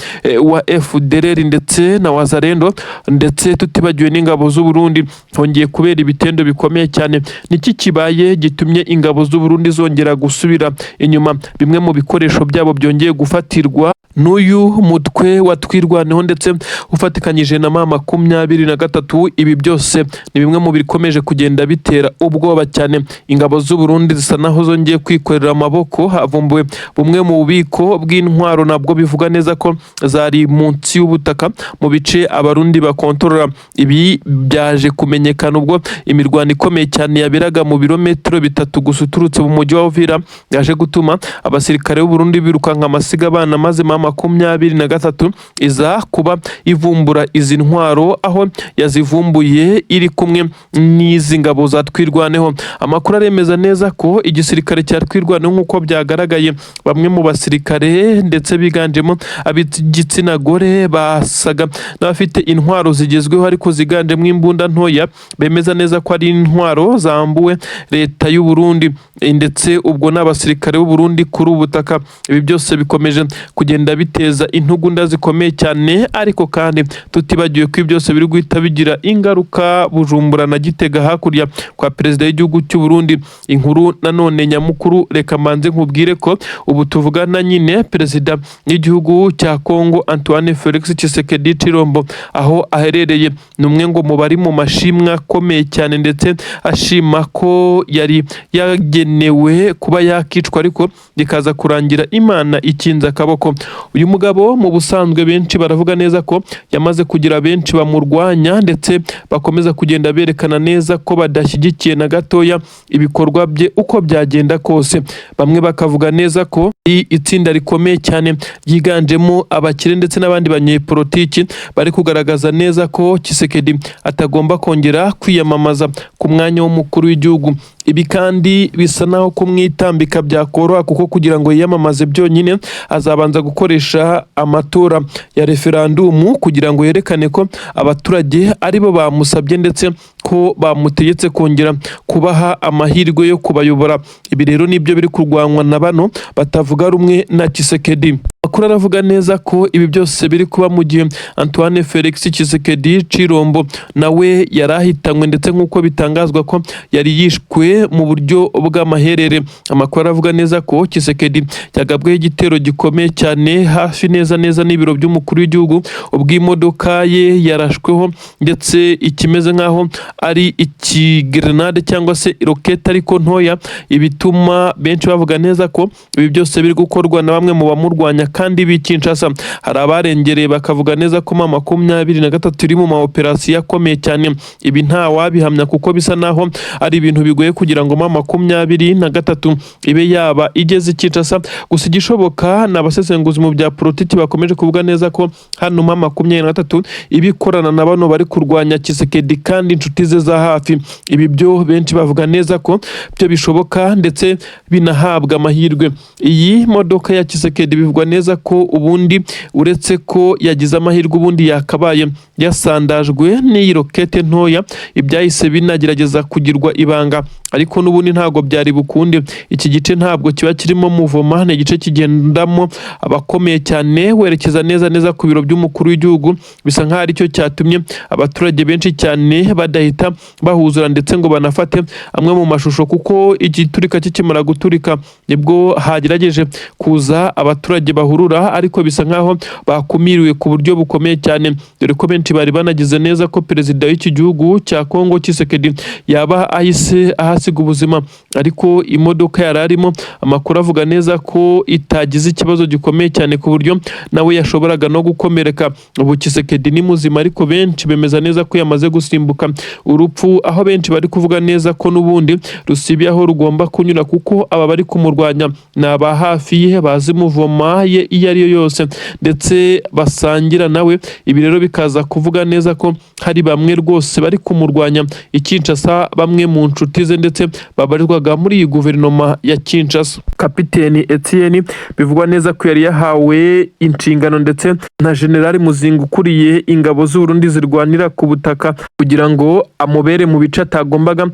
wa FDLR ndetse na Wazalendo, ndetse tutibagiwe n'ingabo z'u Burundi. Hongeye kubera ibitendo bikomeye cyane. Niki kibaye gitumye ingabo z'u Burundi zongera gusubira inyuma? Bimwe mu bikoresho byabo byongeye gufatirwa n'uyu mutwe wa Twirwaneho ndetse ufatikanyije na M23. Ibi byose ni bimwe mu bikomeje kugenda bitera ubwoba cyane. Ingabo z'u Burundi zisa naho zongeye kwikorera amaboko. Havumbuwe bumwe mu bubiko bw'intwaro, nabwo bivuga neza ko zari munsi y'ubutaka mu bice Abarundi bakontorora. Ibi byaje kumenyekana ubwo imirwano ikomeye cyane yaberaga mu birometero 3 gusa uturutse mu mujyi wa Uvira, yaje gutuma abasirikare b'u Burundi birukanka amasiga abana, maze M23 iza kuba ivumbura izi ntwaro, aho yazivumbuye iri kumwe n'izi ngabo za Twirwaneho. Amakuru aremeza neza ko igisirikare cya Twirwaneho, nk'uko byagaragaye, bamwe mu basirikare ndetse biganjemo ab'igitsina gore basaga n'abafite intwaro zigezweho ariko ziganjemo imbunda ntoya, bemeza neza ko ari intwaro zambuwe leta y'u Burundi, ndetse ubwo n'abasirikare b'u Burundi kuri ubu butaka. Ibi byose bikomeje kugenda biteza intugunda zikomeye cyane, ariko kandi tutibagiwe ko ibi byose biri guhita bigira ingaruka Bujumbura na Gitega hakurya kwa perezida w'igihugu cy'u Burundi. Inkuru nanone nyamukuru, reka mbanze nkubwire ko ubu tuvugana nyine perezida w'igihugu cya Kongo Antoine Felix Tshisekedi Tshilombo aho aherereye ni umwe ngo mu bari mu mashimwe akomeye cyane, ndetse ashima ko yari yagenewe kuba yakicwa ariko bikaza kurangira Imana ikinze akaboko. Uyu mugabo mu busanzwe benshi baravuga neza ko yamaze kugira benshi bamurwanya, ndetse bakomeza kugenda berekana neza ko badashyigikiye na gatoya ibikorwa bye uko byagenda kose. Bamwe bakavuga neza ko itsinda rikomeye cyane ryiganjemo abakire ndetse n'abandi banyepolitiki bari kugaragaza neza ko Tshisekedi atagomba kongera kwiyamamaza ku mwanya w'umukuru w'igihugu. Ibi kandi bisa naho kumwitambika byakoroha, kuko kugira ngo yiyamamaze byonyine azabanza gukoresha amatora ya referandumu kugira ngo yerekane ko abaturage aribo bamusabye ndetse ko bamutegetse kongera kubaha amahirwe yo kubayobora. Ibi rero nibyo biri kurwanywa na bano batavuga rumwe na Tshisekedi. Amakuru aravuga neza ko ibi byose biri kuba mu gihe Antoine Felix Tshisekedi Tshilombo nawe yari ahitanywe, ndetse nk'uko bitangazwa ko yari yishwe mu buryo bw'amaherere. Amakuru aravuga neza ko Tshisekedi yagabweho igitero gikomeye cyane hafi neza neza n'ibiro by'umukuru w'igihugu, ubwo imodoka ye yarashweho ndetse ikimeze nk'aho ari ikigrenade cyangwa se rokete ariko ntoya, ibituma benshi bavuga neza ko ibi byose biri gukorwa na bamwe mu bamurwanya kandi b'i Kinshasa. Hari abarengereye bakavuga neza ko M23 iri mu ma operasiyo akomeye cyane. Ibi nta wabihamya kuko bisa naho ari ibintu bigoye kugira ngo M23 ibe yaba igeze i Kinshasa. Gusa igishoboka ni abasesenguzi mu bya politiki bakomeje kuvuga neza ko hano M23 iba ikorana na bano bari kurwanya Tshisekedi kandi inshuti ze za hafi. Ibi byo benshi bavuga neza ko byo bishoboka ndetse binahabwa amahirwe. Iyi modoka ya Tshisekedi bivugwa neza ko ubundi uretse ko yagize amahirwe, ubundi yakabaye yasandajwe n'iyi rokete ntoya, ibyahise binagerageza kugirwa ibanga. Ariko n'ubundi ntabwo byari bukunde. Iki gice ntabwo kiba kirimo mouvement, ni igice kigendamo abakomeye cyane, werekeza neza neza ku biro by'umukuru w'igihugu. Bisa nk'aho aricyo cyatumye abaturage benshi cyane badahita bahuzura ndetse ngo banafate amwe mu mashusho, kuko igiturika kikimara guturika nibwo hagerageje kuza abaturage bahurura, ariko bisa nk'aho bakumiriwe ku buryo bukomeye cyane, dore ko benshi bari banagize neza ko perezida w'iki gihugu cya Kongo Tshisekedi yaba ahise ahasiga ubuzima. Ariko imodoka yari arimo, amakuru avuga neza ko itagize ikibazo gikomeye cyane ku buryo nawe yashoboraga no gukomereka. Ubu Tshisekedi ni muzima, ariko benshi bemeza neza ko yamaze gusimbuka urupfu, aho benshi bari kuvuga neza ko n'ubundi rusibye aho rugomba kunyura, kuko aba bari kumurwanya ni aba hafi ye, bazi mouvement ye iyo ari yo yose ndetse basangira nawe. Ibi rero bikaza kuvuga neza ko hari bamwe rwose bari kumurwanya i Kinshasa, bamwe mu nshuti ze ndetse babarizwaga muri iyi guverinoma ya Kinshasa. Kapiteni Etienne bivugwa neza ko yari yahawe inshingano ndetse na Generali Muzinga ukuriye ingabo z'u Burundi zirwanira ku butaka, kugira ngo amubere mu bice atagombaga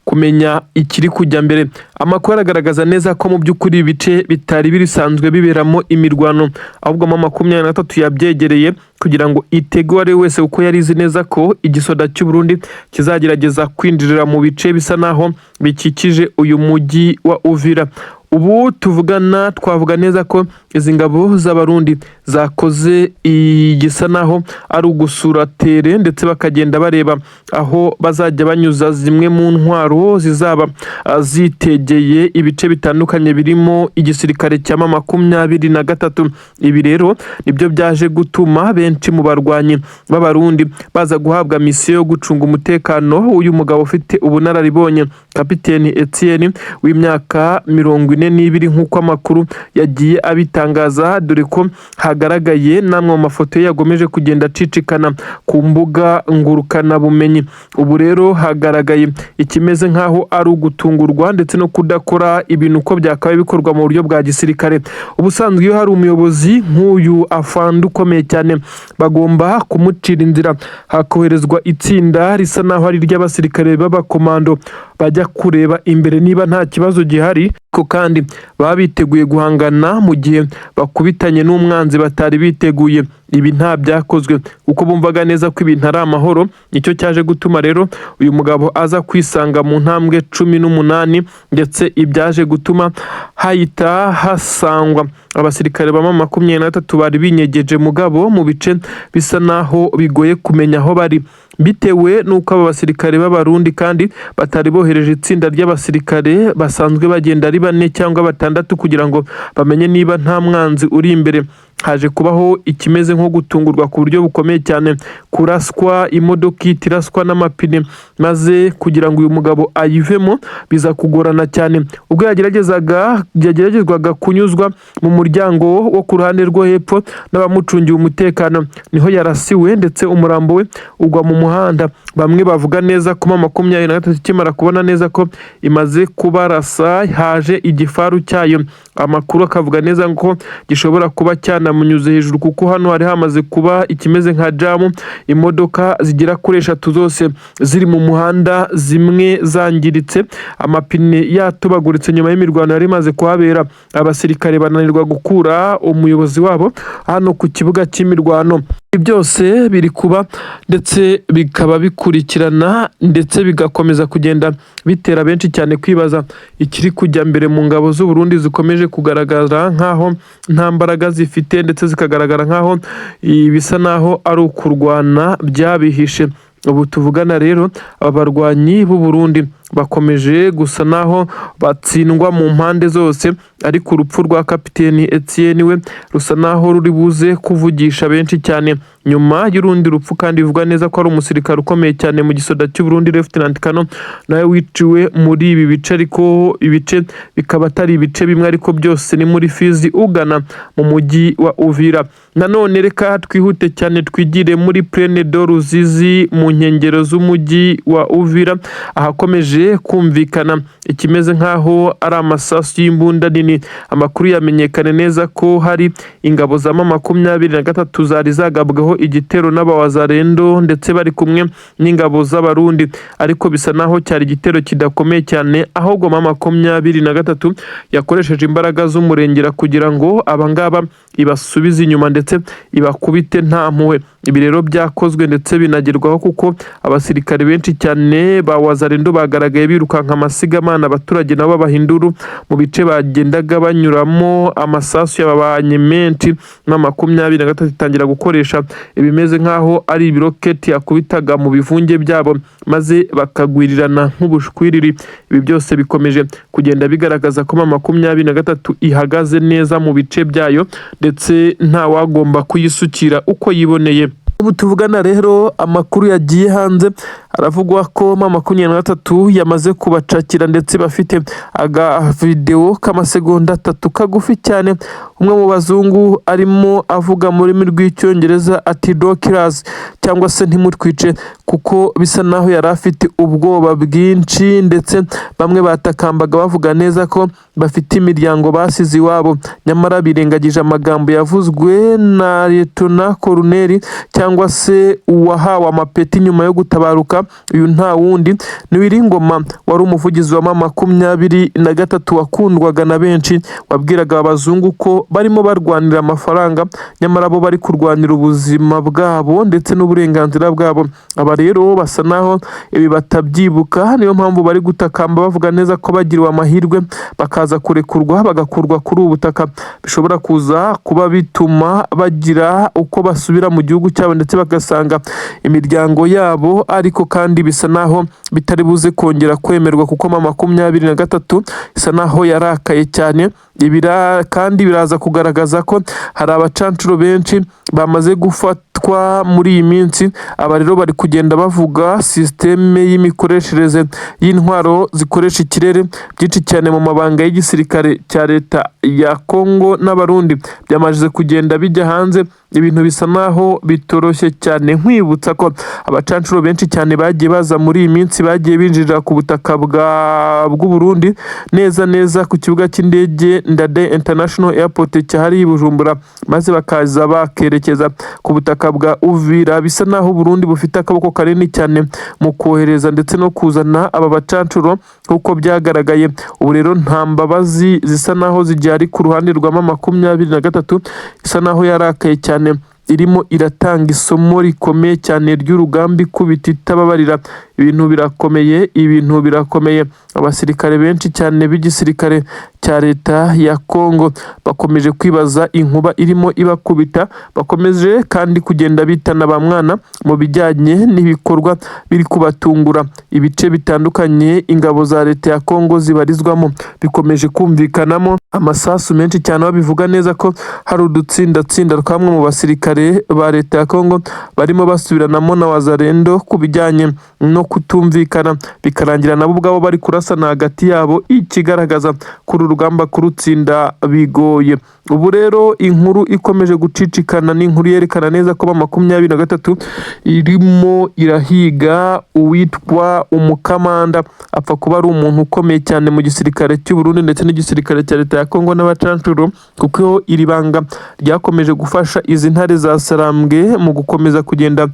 kumenya ikiri kujya mbere. Amakuru aragaragaza neza ko mu by'ukuri ibice bitari bisanzwe biberamo imirwano, ahubwo M23 yabyegereye kugira ngo itege uwo ari we wese, kuko yari izi neza ko igisoda cy'u Burundi kizagerageza kwinjirira mu bice bisa naho bikikije uyu mujyi wa Uvira. Ubu tuvugana, twavuga neza ko izi ngabo z'Abarundi zakoze igisa naho ari ugusura terrain, ndetse bakagenda bareba aho bazajya banyuza zimwe mu ntwaro zizaba zitegeye ibice bitandukanye birimo igisirikare cya M23. Ibi rero nibyo byaje gutuma benshi mu barwanyi b'Abarundi baza guhabwa misiyo yo gucunga umutekano w'uyu mugabo ufite ubunararibonye, Kapiteni Etienne w'imyaka 42, nk'uko amakuru yagiye abitangaza, dore ko hagaragaye n'amwe mu mafoto ye yagomeje kugenda acicikana ku mbuga ngurukanabumenyi. Ubu rero hagaragaye ikimeze nk'aho ari ugutungurwa ndetse no kudakora ibintu uko byakabaye bikorwa mu buryo bwa gisirikare. Ubusanzwe iyo hari umuyobozi nk'uyu afande ukomeye cyane, bagomba kumucira inzira, hakoherezwa itsinda risa naho ari iry'abasirikare b'abakomando bajya kureba imbere niba nta kibazo gihari, ko kandi baba biteguye guhangana mu gihe bakubitanye n'umwanzi batari biteguye. Ibi nta byakozwe kuko bumvaga neza ko ibintu ari amahoro. Nicyo cyaje gutuma rero uyu mugabo aza kwisanga mu ntambwe 18, ndetse ibyaje gutuma hahita hasangwa abasirikare ba M23 bari binyegeje mugabo mu bice bisa naho bigoye kumenya aho bari, bitewe n'uko aba basirikare b'Abarundi kandi batari bohereje itsinda ry'abasirikare basanzwe bagenda ari bane cyangwa batandatu kugira ngo bamenye niba nta mwanzi uri imbere. Haje kubaho ikimeze nko gutungurwa ku buryo bukomeye cyane, kuraswa, imodoka ihita iraswa n'amapine, maze kugira ngo uyu mugabo ayivemo biza kugorana cyane. Ubwo yageragezwaga kunyuzwa mu muryango wo ku ruhande rwo hepfo n'abamucungiye umutekano, niho yarasiwe ndetse umurambo we ugwa mu muhanda. Bamwe bavuga neza ko M23 ikimara kubona neza ko imaze kubarasa, haje igifaru cyayo. Amakuru akavuga neza ko gishobora kuba cyanamunyuze hejuru, kuko hano hari hamaze kuba ikimeze nka jam, imodoka zigera kuri eshatu zose ziri mu muhanda, zimwe zangiritse, amapine yatobaguritse nyuma y'imirwano yari imaze kuhabera. Abasirikare bananirwa gukura umuyobozi wabo hano ku kibuga cy'imirwano. Ibi byose biri kuba ndetse bikaba bikurikirana, ndetse bigakomeza kugenda bitera benshi cyane kwibaza ikiri kujya mbere mu ngabo z'u Burundi zikomeje kugaragara nk'aho nta mbaraga zifite, ndetse zikagaragara nk'aho bisa naho ari ukurwana byabihishe. Ubu tuvugana rero, aba barwanyi b'u Burundi bakomeje gusa naho batsindwa mu mpande zose, ariko urupfu rwa Kapiteni Etienne we rusa naho ruri buze kuvugisha benshi cyane nyuma y'urundi rupfu, kandi bivugwa neza ko ari umusirikare ukomeye cyane mu gisoda cy'u Burundi, Lieutenant Colonel, nawe wiciwe muri ibi bice, ariko ibice bikaba atari ibice bimwe, ariko byose ni muri Fizi ugana mu mujyi wa Uvira. Nanone reka twihute cyane twigire muri Plaine de Ruzizi mu nkengero z'umujyi wa Uvira, ahakomeje Hakomeje kumvikana ikimeze nk'aho ari amasasu y'imbunda nini. Amakuru yamenyekanye neza ko hari ingabo za M23 zari zagabweho igitero n'abawazarendo, ndetse bari kumwe n'ingabo z'Abarundi, ariko bisa naho cyari igitero kidakomeye cyane, ahubwo M23 yakoresheje imbaraga z'umurengera kugira ngo abangaba ibasubize inyuma ndetse ibakubite nta mpuhwe. Ibi rero byakozwe ndetse binagerwaho kuko abasirikare benshi cyane ba Wazalendo bagaragaye birukanka amasigamana, abaturage nabo babahinduru mu bice bagendaga banyuramo. Amasasu yababanye menshi na 23 itangira gukoresha ibimeze nk'aho ari ibiroketi yakubitaga mu bivunge byabo, maze bakagwirirana nk'ubushwiriri. Ibi byose bikomeje kugenda bigaragaza ko M23 ihagaze neza mu bice byayo, ndetse nta wagomba kuyisukira uko yiboneye. Ubu tuvugana rero, amakuru yagiye hanze aravugwa ko M23 yamaze kubacakira, ndetse bafite agavidewo k'amasegonda 3 kagufi cyane. Umwe mu bazungu arimo avuga mu rurimi rw'Icyongereza ati "Don't kill us", cyangwa se ntimutwice, kuko bisa naho yari afite ubwoba bwinshi, ndetse bamwe batakambaga bavuga neza ko bafite imiryango basize iwabo. Nyamara birengagije amagambo yavuzwe na Liyetona Koloneli, cyangwa se uwahawe amapeti nyuma yo gutabaruka. Uyu nta wundi ni Wiringoma, wari umuvugizi wa M23 wakundwaga na benshi, wabwiraga abazungu ko barimo barwanira amafaranga, nyamara bo bari kurwanira ubuzima bwabo ndetse n'uburenganzira bwabo. Aba rero basa naho ibi batabyibuka, niyo mpamvu bari gutakamba bavuga neza ko bagiriwe amahirwe bakaza kurekurwa, bagakurwa kuri ubu butaka, bishobora kuza kuba bituma bagira uko basubira mu gihugu cyabo ndetse bagasanga imiryango yabo. Ariko kandi bisa naho bitari buze kongera kwemerwa, kuko M23 isa naho yarakaye cyane. Kandi biraza kugaragaza ko hari abacancuro benshi bamaze gufatwa muri iyi minsi. Aba rero bari kugenda bavuga sisiteme y'imikoreshereze y'intwaro zikoresha ikirere. Byinshi cyane mu mabanga y'igisirikare cya leta ya Kongo n'Abarundi byamaze kugenda bijya hanze. Ibintu bisa naho bitoroshye cyane. Nkwibutsa ko abacancuro benshi cyane bagiye baza muri iyi minsi, bagiye binjirira ku butaka bw'u Burundi, neza neza ku kibuga cy'indege Ndadaye International Airport cyahariye i Bujumbura, maze bakaza bakerekeza ku butaka bwa Uvira. Bisa naho Burundi bufite akaboko kanini cyane mu kohereza ndetse no kuzana aba bacancuro nk'uko byagaragaye. Ubu rero nta mbabazi zisa naho zigihari ku ruhande rwa M23, isa naho yarakaye cyane, irimo iratanga isomo rikomeye cyane ry'urugamba, ikubita itababarira. Ibintu birakomeye, ibintu birakomeye. Abasirikare benshi cyane b'igisirikare cya leta ya Kongo bakomeje kwibaza inkuba irimo ibakubita. Bakomeje kandi kugenda bitana ba mwana mu bijyanye n'ibikorwa biri kubatungura. Ibice bitandukanye ingabo za leta ya Kongo zibarizwamo bikomeje kumvikanamo amasasu menshi cyane, aho bivuga neza ko hari udutsindatsinda twamwe mu basirikare ba leta ya Kongo barimo basubiranamo na Wazalendo ku bijyanye no kutumvikana, bikarangira nabo ubwabo bari kurasana hagati yabo, ikigaragaza kuri urugamba kurutsinda bigoye. Ubu rero inkuru ikomeje gucicikana ni inkuru yerekana neza ko M23 irimo irahiga uwitwa umukamanda, apfa kuba ari umuntu ukomeye cyane mu gisirikare cy'u Burundi ndetse n'igisirikare cya leta ya Kongo n'abacancuro, kuko iri banga ryakomeje gufasha izi ntare za Sarambwe mu gukomeza kugenda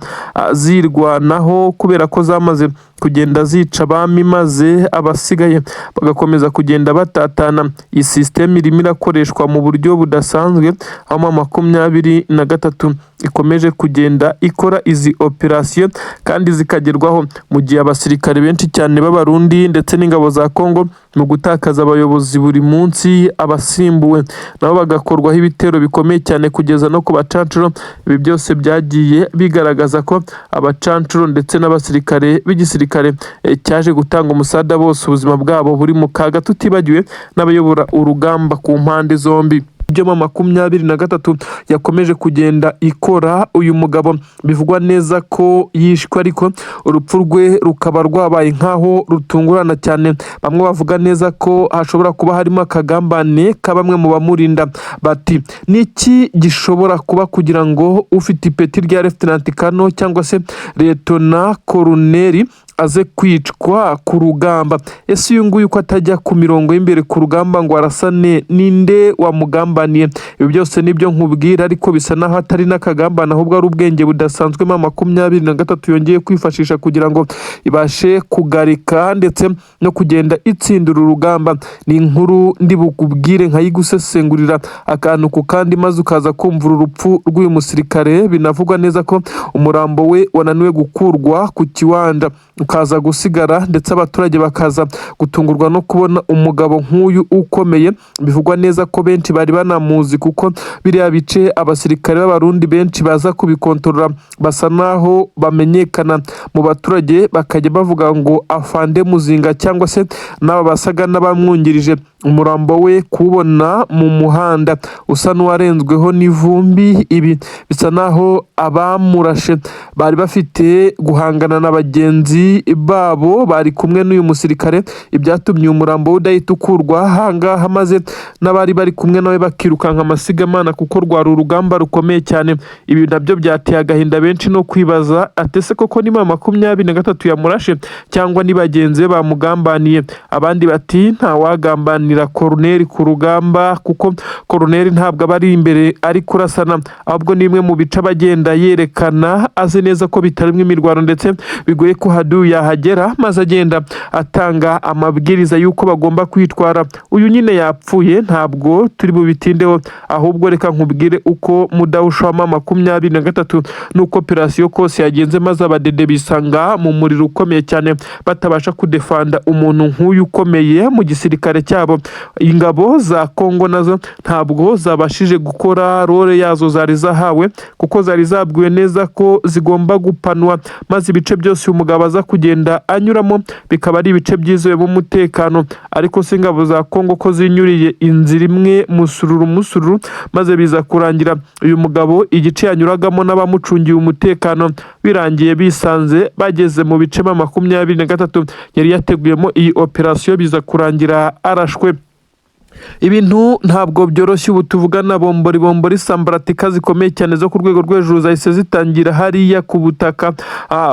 zirwanaho, kubera ko zamaze kugenda zica abami, maze abasigaye bagakomeza kugenda batatana. Iyi sisiteme irimo irakoreshwa mu buryo budasanzwe, aho M23 ikomeje kugenda ikora izi operasiyo kandi zikagerwaho, mu gihe abasirikare benshi cyane b'Abarundi ndetse n'ingabo za Kongo mu gutakaza abayobozi buri munsi, abasimbuwe nabo bagakorwaho ibitero bikomeye cyane kugeza no ku bacancuro. Ibi byose byagiye bigaragaza ko abacancuro ndetse n'abasirikare b'igisirikare cyaje gutanga umusada bose ubuzima bwabo buri mu kaga, tutibagiwe n'abayobora urugamba ku mpande zombi. Ibyo M23 yakomeje kugenda ikora, uyu mugabo bivugwa neza ko yishwe, ariko urupfu rwe rukaba rwabaye nkaho rutungurana cyane. Bamwe bavuga neza ko hashobora kuba harimo akagambane ka bamwe mu bamurinda, bati niki gishobora kuba kugira ngo ufite ipeti rya Lieutenant Colonel cyangwa se Liyetona Koloneli Aze kwicwa ku rugamba. Ese uyu nguyu ko atajya ku mirongo y'imbere ku rugamba ngo arasane, ninde wamugambaniye? Ibi byose nibyo nkubwira, ariko bisa naho atari n'akagambane, ahubwo ari ubwenge budasanzwe M23 yongeye kwifashisha kugira ngo ibashe kugarika ndetse no kugenda itsindura urugamba. Ni inkuru ndi bukubwire nkayigusesengurira akantu ku kandi, maze ukaza kumva uru rupfu rw'uyu musirikare. Binavugwa neza ko umurambo we wananiwe gukurwa ku kiwanja, ukaza gusigara, ndetse abaturage bakaza gutungurwa no kubona umugabo nk'uyu ukomeye. Bivugwa neza ko benshi bari banamuzi, kuko biriya bice abasirikare b'Abarundi benshi baza kubikontorora basa naho bamenyekana mu baturage, bakajya bavuga ngo "Afande Muzinga" cyangwa se n'aba basaga n'abamwungirije. Umurambo we kuwubona mu muhanda usa n'uwarenzweho n'ivumbi, ibi bisa naho abamurashe bari bafite guhangana na bagenzi babo bari kumwe n'uyu musirikare, ibyatumye uyu murambo we udahita ukurwa ahangaha, maze n'abari bari kumwe nawe bakirukanka amasigamana, kuko rwari urugamba rukomeye cyane. Ibi nabyo byateye agahinda benshi no kwibaza ati: "Ese koko ni M23 yamurashe cyangwa ni bagenzi be bamugambaniye?" Abandi bati: "Ntawagambanira koroneri ku rugamba, kuko koroneri ntabwo aba ari imbere ari kurasana, ahubwo ni imwe mu bice abagenda yerekana azi neza ko bitarimo imirwano ndetse bigoye ko hadu yahagera, maze agenda atanga amabwiriza y'uko bagomba kwitwara." Uyu nyine yapfuye, ntabwo turi bubitindeho, ahubwo reka nkubwire uko mudahusha wa M23 n'uko operasiyo kose yagenze, maze abadede bisanga mu muriro ukomeye cyane, batabasha kudefanda umuntu nk'uyu ukomeye mu gisirikare cyabo. Ingabo za Kongo nazo ntabwo zabashije gukora role yazo zari zahawe, kuko zari zabwiwe neza ko zigomba gupanwa, maze ibice byose uyu mugabo aza kugenda anyuramo bikaba ari ibice byizewemo umutekano. Ariko se ingabo za Kongo ko zinyuriye inzira imwe musururu musururu, maze biza kurangira uyu mugabo igice yanyuragamo n'abamucungiye umutekano birangiye bisanze bageze mu bice M23 yari yateguyemo iyi operasiyo, biza kurangira arashwe. Ibintu ntabwo byoroshye. Ubu tuvugana, bombori bombori, sambaratika zikomeye cyane zo ku rwego rwo hejuru zahise zitangira hariya ku butaka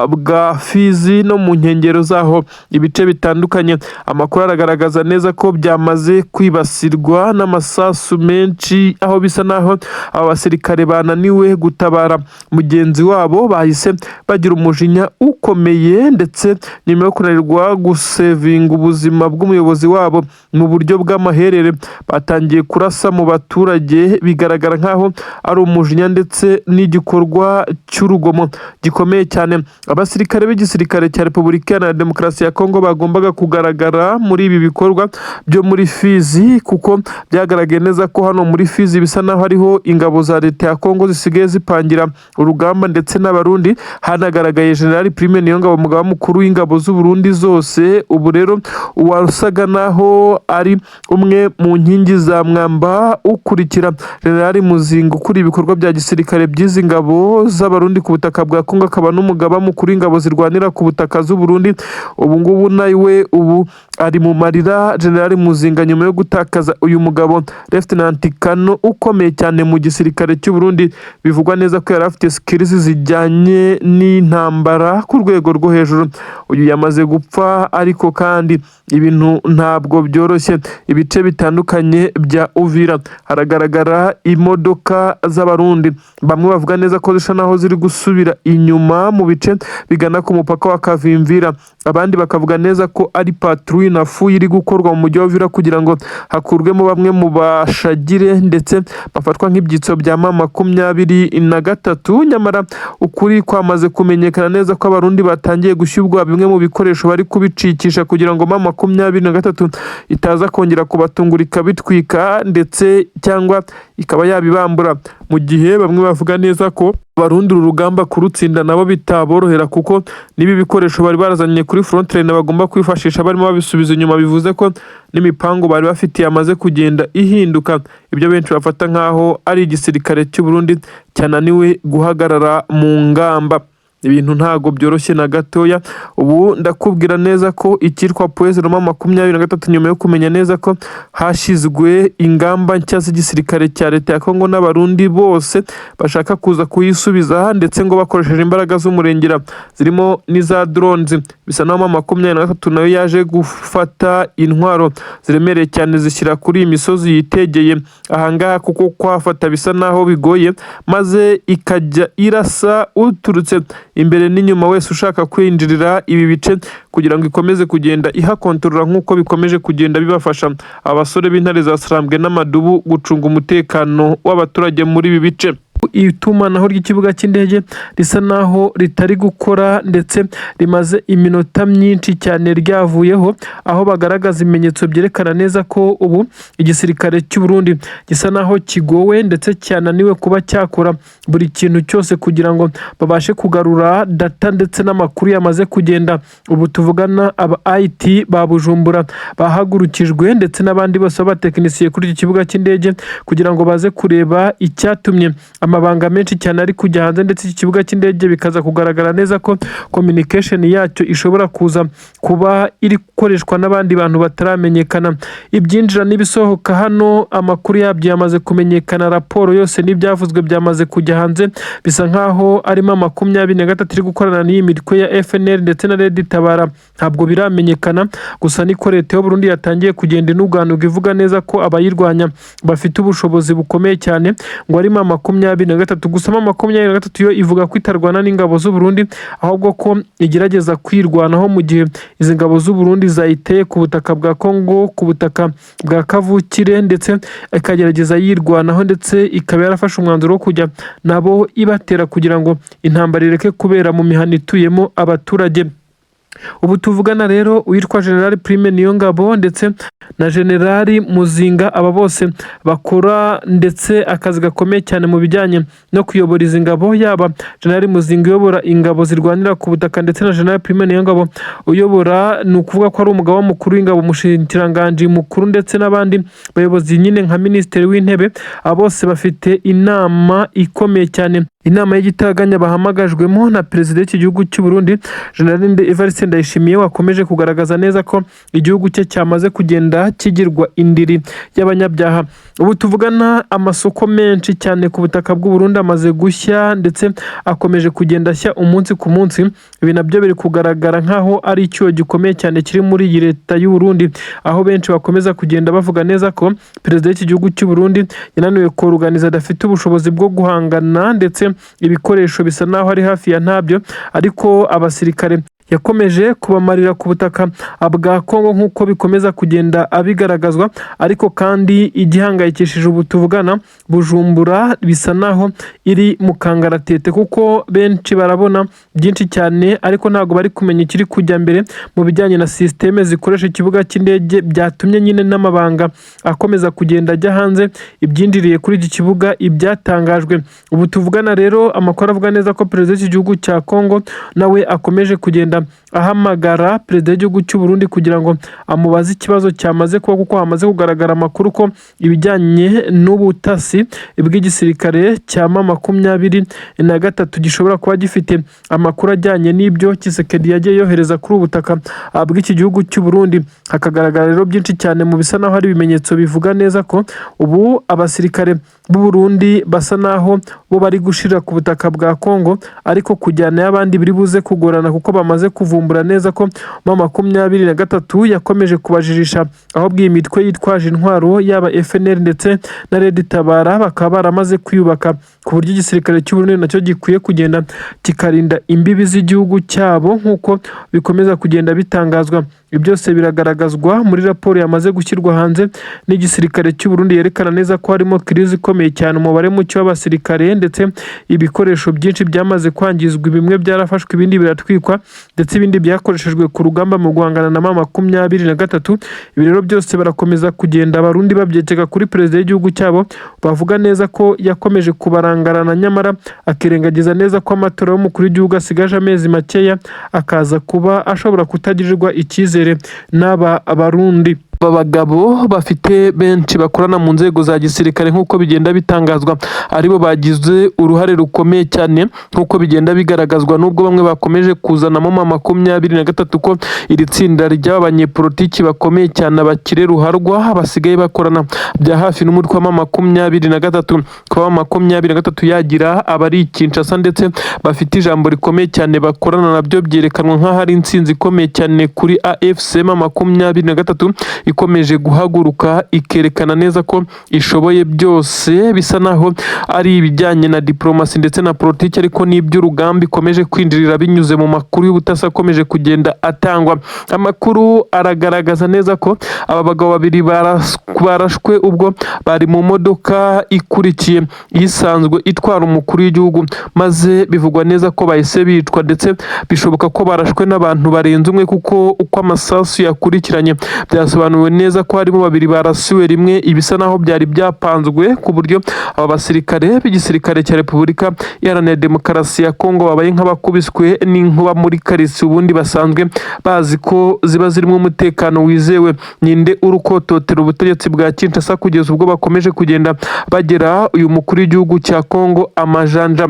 bwa Fizi no mu nkengero zaho, ibice bitandukanye. Amakuru aragaragaza neza ko byamaze kwibasirwa n'amasasu menshi, aho bisa naho aba basirikare bananiwe gutabara mugenzi wabo, bahise bagira umujinya ukomeye, ndetse nyuma yo kunanirwa gusevinga ubuzima bw'umuyobozi wabo mu buryo bw'amaherere, batangiye kurasa mu baturage. Bigaragara nk'aho ari umujinya ndetse n'igikorwa cy'urugomo gikomeye cyane. Abasirikare b'igisirikare cya Repubulika Iharanira Demokarasi ya Kongo bagombaga kugaragara muri ibi bikorwa byo muri Fizi, kuko byagaragaye neza ko hano muri Fizi bisa naho hariho ingabo za leta ya Kongo zisigaye zipangira urugamba ndetse n'Abarundi. Hanagaragaye General Prime Niyongabo, umugaba mukuru w'ingabo z'u Burundi zose. Ubu rero uwasaga naho ari umwe mu nkingi za mwamba ukurikira General Muzinga ukuriye ibikorwa bya gisirikare by'izi ngabo z'Abarundi ku butaka bwa Kongo, akaba n'umugaba mukuru w'ingabo zirwanira ku butaka z'u Burundi, ubu ngubu nawe ubu ari mu marira, General Muzinga, nyuma yo gutakaza uyu mugabo Lieutenant Kano ukomeye cyane mu gisirikare cy'u Burundi. Bivugwa neza ko yari afite skills zijyanye n'intambara ku rwego rwo hejuru. Uyu yamaze gupfa, ariko kandi ibintu ntabwo byoroshye. Ibice bitandukanye bya Uvira haragaragara imodoka z'Abarundi, bamwe bavuga neza ko zisa naho ziri gusubira inyuma mu bice bigana ku mupaka wa Kavimvira, abandi bakavuga neza ko ari patrouille na fouille iri gukorwa mu mujyi wa Uvira kugira ngo hakurwemo bamwe mu bashagire ndetse bafatwa nk'ibyitso bya M23. Nyamara ukuri kwamaze kumenyekana neza ko Abarundi batangiye gushyirwa bimwe mu bikoresho bari kubicikisha kugira ngo M23 itaza kongera kubatungura ikabitwika ndetse cyangwa ikaba yabibambura, mu gihe bamwe bavuga neza ko Abarundi uru rugamba kurutsinda nabo bitaborohera, kuko n'ibi bikoresho bari barazanye kuri frontline bagomba kwifashisha barimo babisubiza inyuma, bivuze ko n'imipango bari bafitiye yamaze kugenda ihinduka. Ibyo benshi bafata nk'aho ari igisirikare cy'u Burundi cyananiwe guhagarara mu ngamba. Ibintu ntago byoroshye na gatoya. Ubu ndakubwira neza ko icyitwa Point Zero 23, nyuma yo kumenya neza ko hashyizwe ingamba nshya z'igisirikare cya leta ya Kongo n'Abarundi bose bashaka kuza kuyisubiza, ndetse ngo bakoresheje imbaraga z'umurengera zirimo n'iza drones, bisa naho 23 nayo yaje gufata intwaro ziremereye cyane zishyira kuri iyi misozi yitegeye ahangaha, kuko kuhafata bisa naho bigoye, maze ikajya irasa uturutse imbere n'inyuma wese ushaka kwinjirira ibi bice, kugira ngo ikomeze kugenda ihakontorora, nk'uko bikomeje kugenda bibafasha abasore b'intare za Sarambwe n'amadubu gucunga umutekano w'abaturage muri ibi bice. Itumanaho ry'ikibuga cy'indege risa naho ritari gukora, ndetse rimaze iminota myinshi cyane ryavuyeho, aho bagaragaza ibimenyetso byerekana neza ko ubu igisirikare cy'u Burundi gisa naho kigowe, ndetse cyananiwe kuba cyakora buri kintu cyose kugira ngo babashe kugarura data ndetse n'amakuru yamaze kugenda. Ubu tuvugana, aba IT ba Bujumbura bahagurukijwe, ndetse n'abandi bose b'abatekinisiye kuri iki kibuga cy'indege, kugira ngo baze kureba icyatumye amabanga menshi cyane ari kujya hanze, ndetse iki kibuga cy'indege bikaza kugaragara neza ko communication yacyo ishobora kuza kuba iri gukoreshwa n'abandi bantu bataramenyekana. Ibyinjira n'ibisohoka hano, amakuru yabyo yamaze kumenyekana, raporo yose n'ibyavuzwe byamaze kujya hanze. Bisa nkaho arimo 23 iri gukorana n'iyi mitwe ya FNL ndetse na Red Tabara, ntabwo biramenyekana. Gusa niko leta y'u Burundi yatangiye kugenda inuganuga, ivuga neza ko abayirwanya bafite ubushobozi bukomeye cyane, ngo arimo 23. Gusa 23 yo ivuga ko itarwana n'ingabo z'u Burundi, ahubwo ko igerageza kwirwanaho mu gihe izi ngabo z'u Burundi zayiteye ku butaka bwa Kongo, ku butaka bwa kavukire, ndetse ikagerageza yirwanaho, ndetse ikaba yarafashe umwanzuro wo kujya nabo ibatera kugira ngo intambara ireke kubera mu mihana ituyemo abaturage. Ubu tuvugana rero, uwitwa General Prime Niyongabo ndetse na General Muzinga, aba bose bakora ndetse akazi gakomeye cyane mu bijyanye no kuyobora izi ngabo, yaba General Muzinga uyobora ingabo zirwanira ku butaka, ndetse na General Prime Niyongabo uyobora, ni ukuvuga ko ari umugaba mukuru w'ingabo, umushikiranganji mukuru, ndetse n'abandi bayobozi nyine nka Minisitiri w'Intebe. Aba bose bafite inama ikomeye cyane, inama y'igitaraganya bahamagajwemo na perezida w'iki gihugu cy'u Burundi, General Evariste Ndayishimiye, wakomeje kugaragaza neza ko igihugu cye cyamaze kugenda kigirwa indiri y'abanyabyaha. Ubu tuvugana, amasoko menshi cyane ku butaka bw'u Burundi amaze gushya, ndetse akomeje kugenda ashya umunsi ku munsi. Ibi nabyo biri kugaragara nk'aho ari icyuho gikomeye cyane kiri muri iyi leta y'u Burundi, aho benshi bakomeza kugenda bavuga neza ko perezida w'iki gihugu cy'u Burundi yananiwe koruganiza, adafite ubushobozi bwo guhangana, ndetse ibikoresho bisa naho ari hafi ya ntabyo, ariko abasirikare yakomeje kubamarira ku butaka bwa Kongo, nk'uko bikomeza kugenda abigaragazwa. Ariko kandi igihangayikishije ubu tuvugana, Bujumbura bisa naho iri mu kangaratete, kuko benshi barabona byinshi cyane ariko ntabwo bari kumenya ikiri kujya mbere mu bijyanye na sisiteme zikoresha ikibuga cy'indege, byatumye nyine n'amabanga akomeza kugenda ajya hanze, ibyinjiriye kuri iki kibuga, ibyatangajwe. Ubu tuvugana rero, amakuru avuga neza ko perezida w'iki gihugu cya Kongo nawe akomeje kugenda ahamagara perezida w'igihugu cy'u Burundi kugira ngo amubaze ikibazo cyamaze kuba, kuko hamaze kugaragara amakuru ko ibijyanye n'ubutasi bw'igisirikare cya 23 gishobora kuba gifite amakuru ajyanye n'ibyo Tshisekedi yagiye yohereza kuri ubu butaka bw'iki gihugu cy'u Burundi. Hakagaragara rero byinshi cyane mu bisa naho ari ibimenyetso bivuga neza ko ubu abasirikare b'u Burundi basa naho bo bari gushira ku butaka bwa Kongo, ariko kujyana y'abandi biri buze kugorana, kuko bamaze kuvumbura neza ko 23 yakomeje kubajijisha, ahubwo iyi mitwe yitwaje intwaro, yaba FNL ndetse na Red Tabara, bakaba baramaze kwiyubaka ku buryo igisirikare cy'u Burundi nacyo gikwiye kugenda kikarinda imbibi z'igihugu cyabo, nk'uko bikomeza kugenda bitangazwa. Ibi byose biragaragazwa muri raporo yamaze gushyirwa hanze n'igisirikare cy'u Burundi, yerekana neza ko harimo crise ikomeye cyane, umubare muke w'abasirikare, ndetse ibikoresho byinshi byamaze kwangizwa, bimwe byarafashwe, ibindi biratwikwa, ndetse ibindi byakoreshejwe ku rugamba mu guhangana na 23. Ibi rero byose barakomeza kugenda Abarundi babyekeka kuri perezida w'igihugu cyabo, bavuga neza ko yakomeje kubarangarana, nyamara akirengagiza neza ko amatora y'umukuru w'igihugu asigaje amezi makeya, akaza kuba ashobora kutagirirwa icyizere n'aba Barundi. Aba bagabo bafite benshi bakorana mu nzego za gisirikare, nk'uko bigenda bitangazwa, aribo bagize uruhare rukomeye cyane nk'uko bigenda bigaragazwa, n'ubwo bamwe bakomeje kuzanamo M23 ko iri tsinda ry'aba banyepolitiki bakomeye cyane, abakire ruharwa, basigaye bakorana bya hafi n'umutwe wa M23. Kuba M23 yagira abari i Kinshasa ndetse bafite ijambo rikomeye cyane bakorana nabyo, byerekanwa nk'aho ari intsinzi ikomeye cyane kuri AFC M23 ikomeje guhaguruka ikerekana neza ko ishoboye byose. Bisa naho ari ibijyanye na diplomasi ndetse na politiki, ariko n'iby'urugamba ikomeje kwinjirira binyuze mu makuru y'ubutasi akomeje kugenda atangwa. Amakuru aragaragaza neza ko aba bagabo babiri barashwe ubwo bari mu modoka ikurikiye isanzwe itwara umukuru w'igihugu, maze bivugwa neza ko bahise bicwa, ndetse bishoboka ko barashwe n'abantu barenze umwe, kuko uko amasasu yakurikiranye byasobanuwe neza ko harimo babiri barasiwe rimwe, ibisa naho byari byapanzwe ku buryo aba basirikare b'igisirikare cya Repubulika Iharanira Demokarasi ya Kongo babaye nk'abakubiswe n'inkuba muri karitsiye ubundi basanzwe bazi ko ziba zirimo umutekano wizewe. Ninde urukototera ubutegetsi bwa Kinshasa kugeza ubwo bakomeje kugenda bagera uyu mukuru w'igihugu cya Kongo amajanja?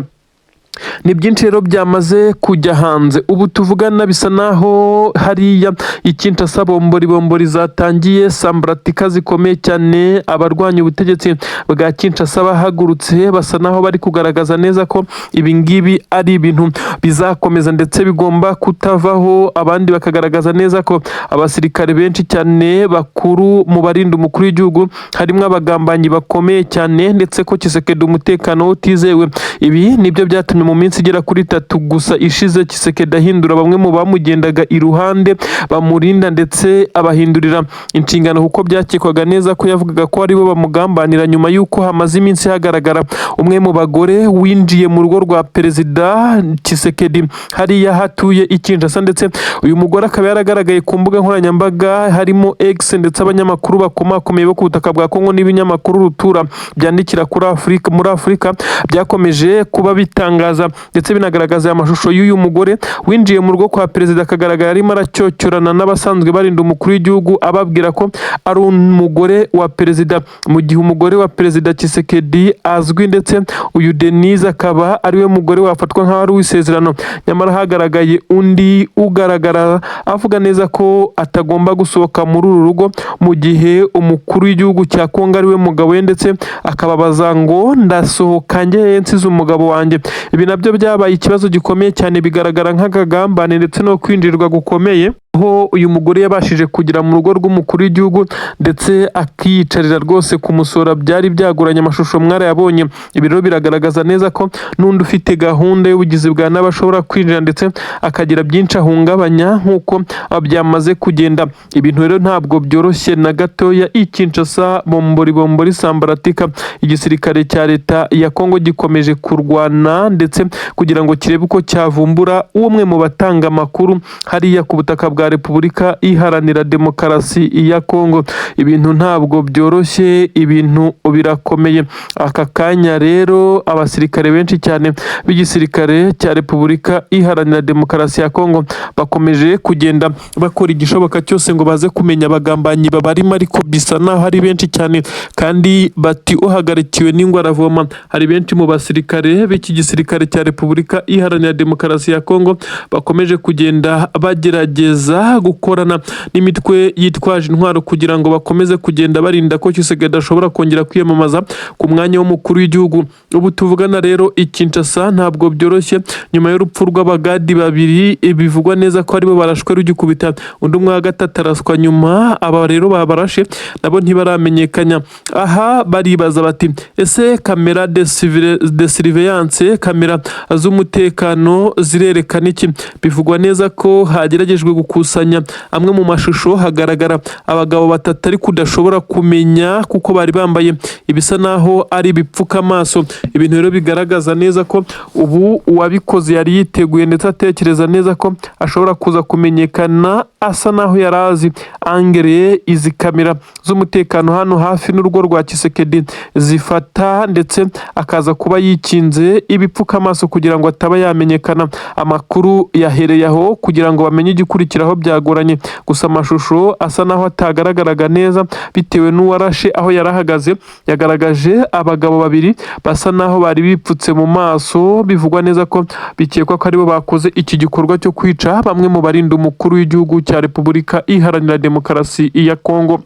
Ni byinshi rero byamaze kujya hanze. Ubu tuvugana bisa naho hariya i Kinshasa bombori bombori zatangiye, sambaratika zikomeye cyane. Abarwanya ubutegetsi bwa Kinshasa bahagurutse, basa naho bari kugaragaza neza ko ibi ngibi ari ibintu bizakomeza ndetse bigomba kutavaho. Abandi bakagaragaza neza ko abasirikare benshi cyane bakuru mu barinda umukuru w'igihugu harimo abagambanyi bakomeye cyane, ndetse ko Tshisekedi umutekano we utizewe. Ibi nibyo byatumye mu minsi igera kuri 3 gusa ishize Tshisekedi ahindura bamwe mu bamugendaga iruhande bamurinda, ndetse abahindurira inshingano, kuko byakekwaga neza ko yavugaga ko aribo bamugambanira, nyuma y'uko hamaze iminsi hagaragara umwe mu bagore winjiye mu rugo rwa Perezida Tshisekedi hariya hatuye i Kinshasa. Ndetse uyu mugore akaba yaragaragaye ku mbuga nkoranyambaga harimo X, ndetse abanyamakuru bakomakomeye bo ku butaka bwa Kongo n'ibinyamakuru rutura byandikira kuri Afurika, muri Afurika, byakomeje kuba bitangaza ndetse binagaragaza amashusho y'uyu mugore winjiye mu rugo kwa perezida, akagaragara arimo aracyocyorana n'abasanzwe barinda umukuru w'igihugu, ababwira ko ari umugore wa perezida, mu gihe umugore wa Perezida Tshisekedi azwi, ndetse uyu Denise akaba ariwe mugore wafatwa nk'aho ari uw'isezerano. Nyamara hagaragaye undi ugaragara avuga neza ko atagomba gusohoka muri uru rugo mu gihe umukuru w'igihugu cya Kongo ariwe mugabo we, ndetse akababaza ngo: "Ndasohoka njye nsize umugabo wanjye?" Ibi nabyo byabaye ikibazo gikomeye cyane, bigaragara nk'akagambane ndetse no kwinjirirwa gukomeye, aho uyu mugore yabashije kugera mu rugo rw'umukuru w'igihugu ndetse akiyicarira rwose kumusura. Byari byagoranye, amashusho mwarayabonye. Ibi rero biragaragaza neza ko n'undi ufite gahunda y'ubugizi bwa nabi ashobora kwinjira ndetse akagira byinshi ahungabanya nk'uko byamaze kugenda. Ibintu rero ntabwo byoroshye na gatoya i Kinshasa, bombori bombori sambaratika. Igisirikare cya leta ya Kongo gikomeje kurwana ndetse kugira ngo kirebe uko cyavumbura umwe mu batanga amakuru hariya ku butaka bwa Repubulika Iharanira Demokarasi ya Kongo. Ibintu ntabwo byoroshye, ibintu birakomeye. Aka kanya rero abasirikare benshi cyane b'igisirikare cya Repubulika Iharanira Demokarasi ya Kongo bakomeje kugenda bakora igishoboka cyose ngo baze kumenya abagambanyi babarimo, ariko bisa naho ari benshi cyane, kandi bati uhagarikiwe n'ingwe aravoma. Hari benshi mu basirikare b'iki gisirikare cya Repubulika Iharanira Demokarasi ya Kongo bakomeje kugenda bagerageza gukorana n'imitwe yitwaje intwaro kugira ngo bakomeze kugenda barinda ko Tshisekedi ashobora kongera kwiyamamaza ku mwanya w'umukuru w'igihugu. Ubu tuvugana rero i Kinshasa ntabwo byoroshye, nyuma y'urupfu rw'abagadi babiri bivugwa neza ko aribo barashwe rugikubita, undi umwe wa gatatu araswa nyuma. Aba rero babarashe nabo ntibaramenyekanya. Aha baribaza bati: "Ese caméra de surveillance, kamera z'umutekano zirerekana iki?" Bivugwa neza ko hageragejwe gukusanya amwe mu mashusho, hagaragara abagabo batatu ariko udashobora kumenya kuko bari bambaye ibisa naho ari ibipfukamaso. Ibintu rero bigaragaza neza ko ubu uwabikoze yari yiteguye ndetse atekereza neza ko ashobora kuza kumenyekana, asa naho yari azi angereye izi kamera z'umutekano hano hafi n'urugo rwa Tshisekedi zifata, ndetse akaza kuba yikinze ibipfukamaso kugira ngo ataba yamenyekana. Amakuru yahereye aho kugira ngo bamenye igikurikiraho. kuyigeraho byagoranye. Gusa amashusho asa naho atagaragaraga neza bitewe n'uwarashe aho yarahagaze, yagaragaje abagabo babiri basa naho bari bipfutse mu maso, bivugwa neza ko bikekwa ko aribo bakoze iki gikorwa cyo kwica bamwe mu barinda umukuru w'igihugu cya Repubulika Iharanira Demokarasi ya Kongo.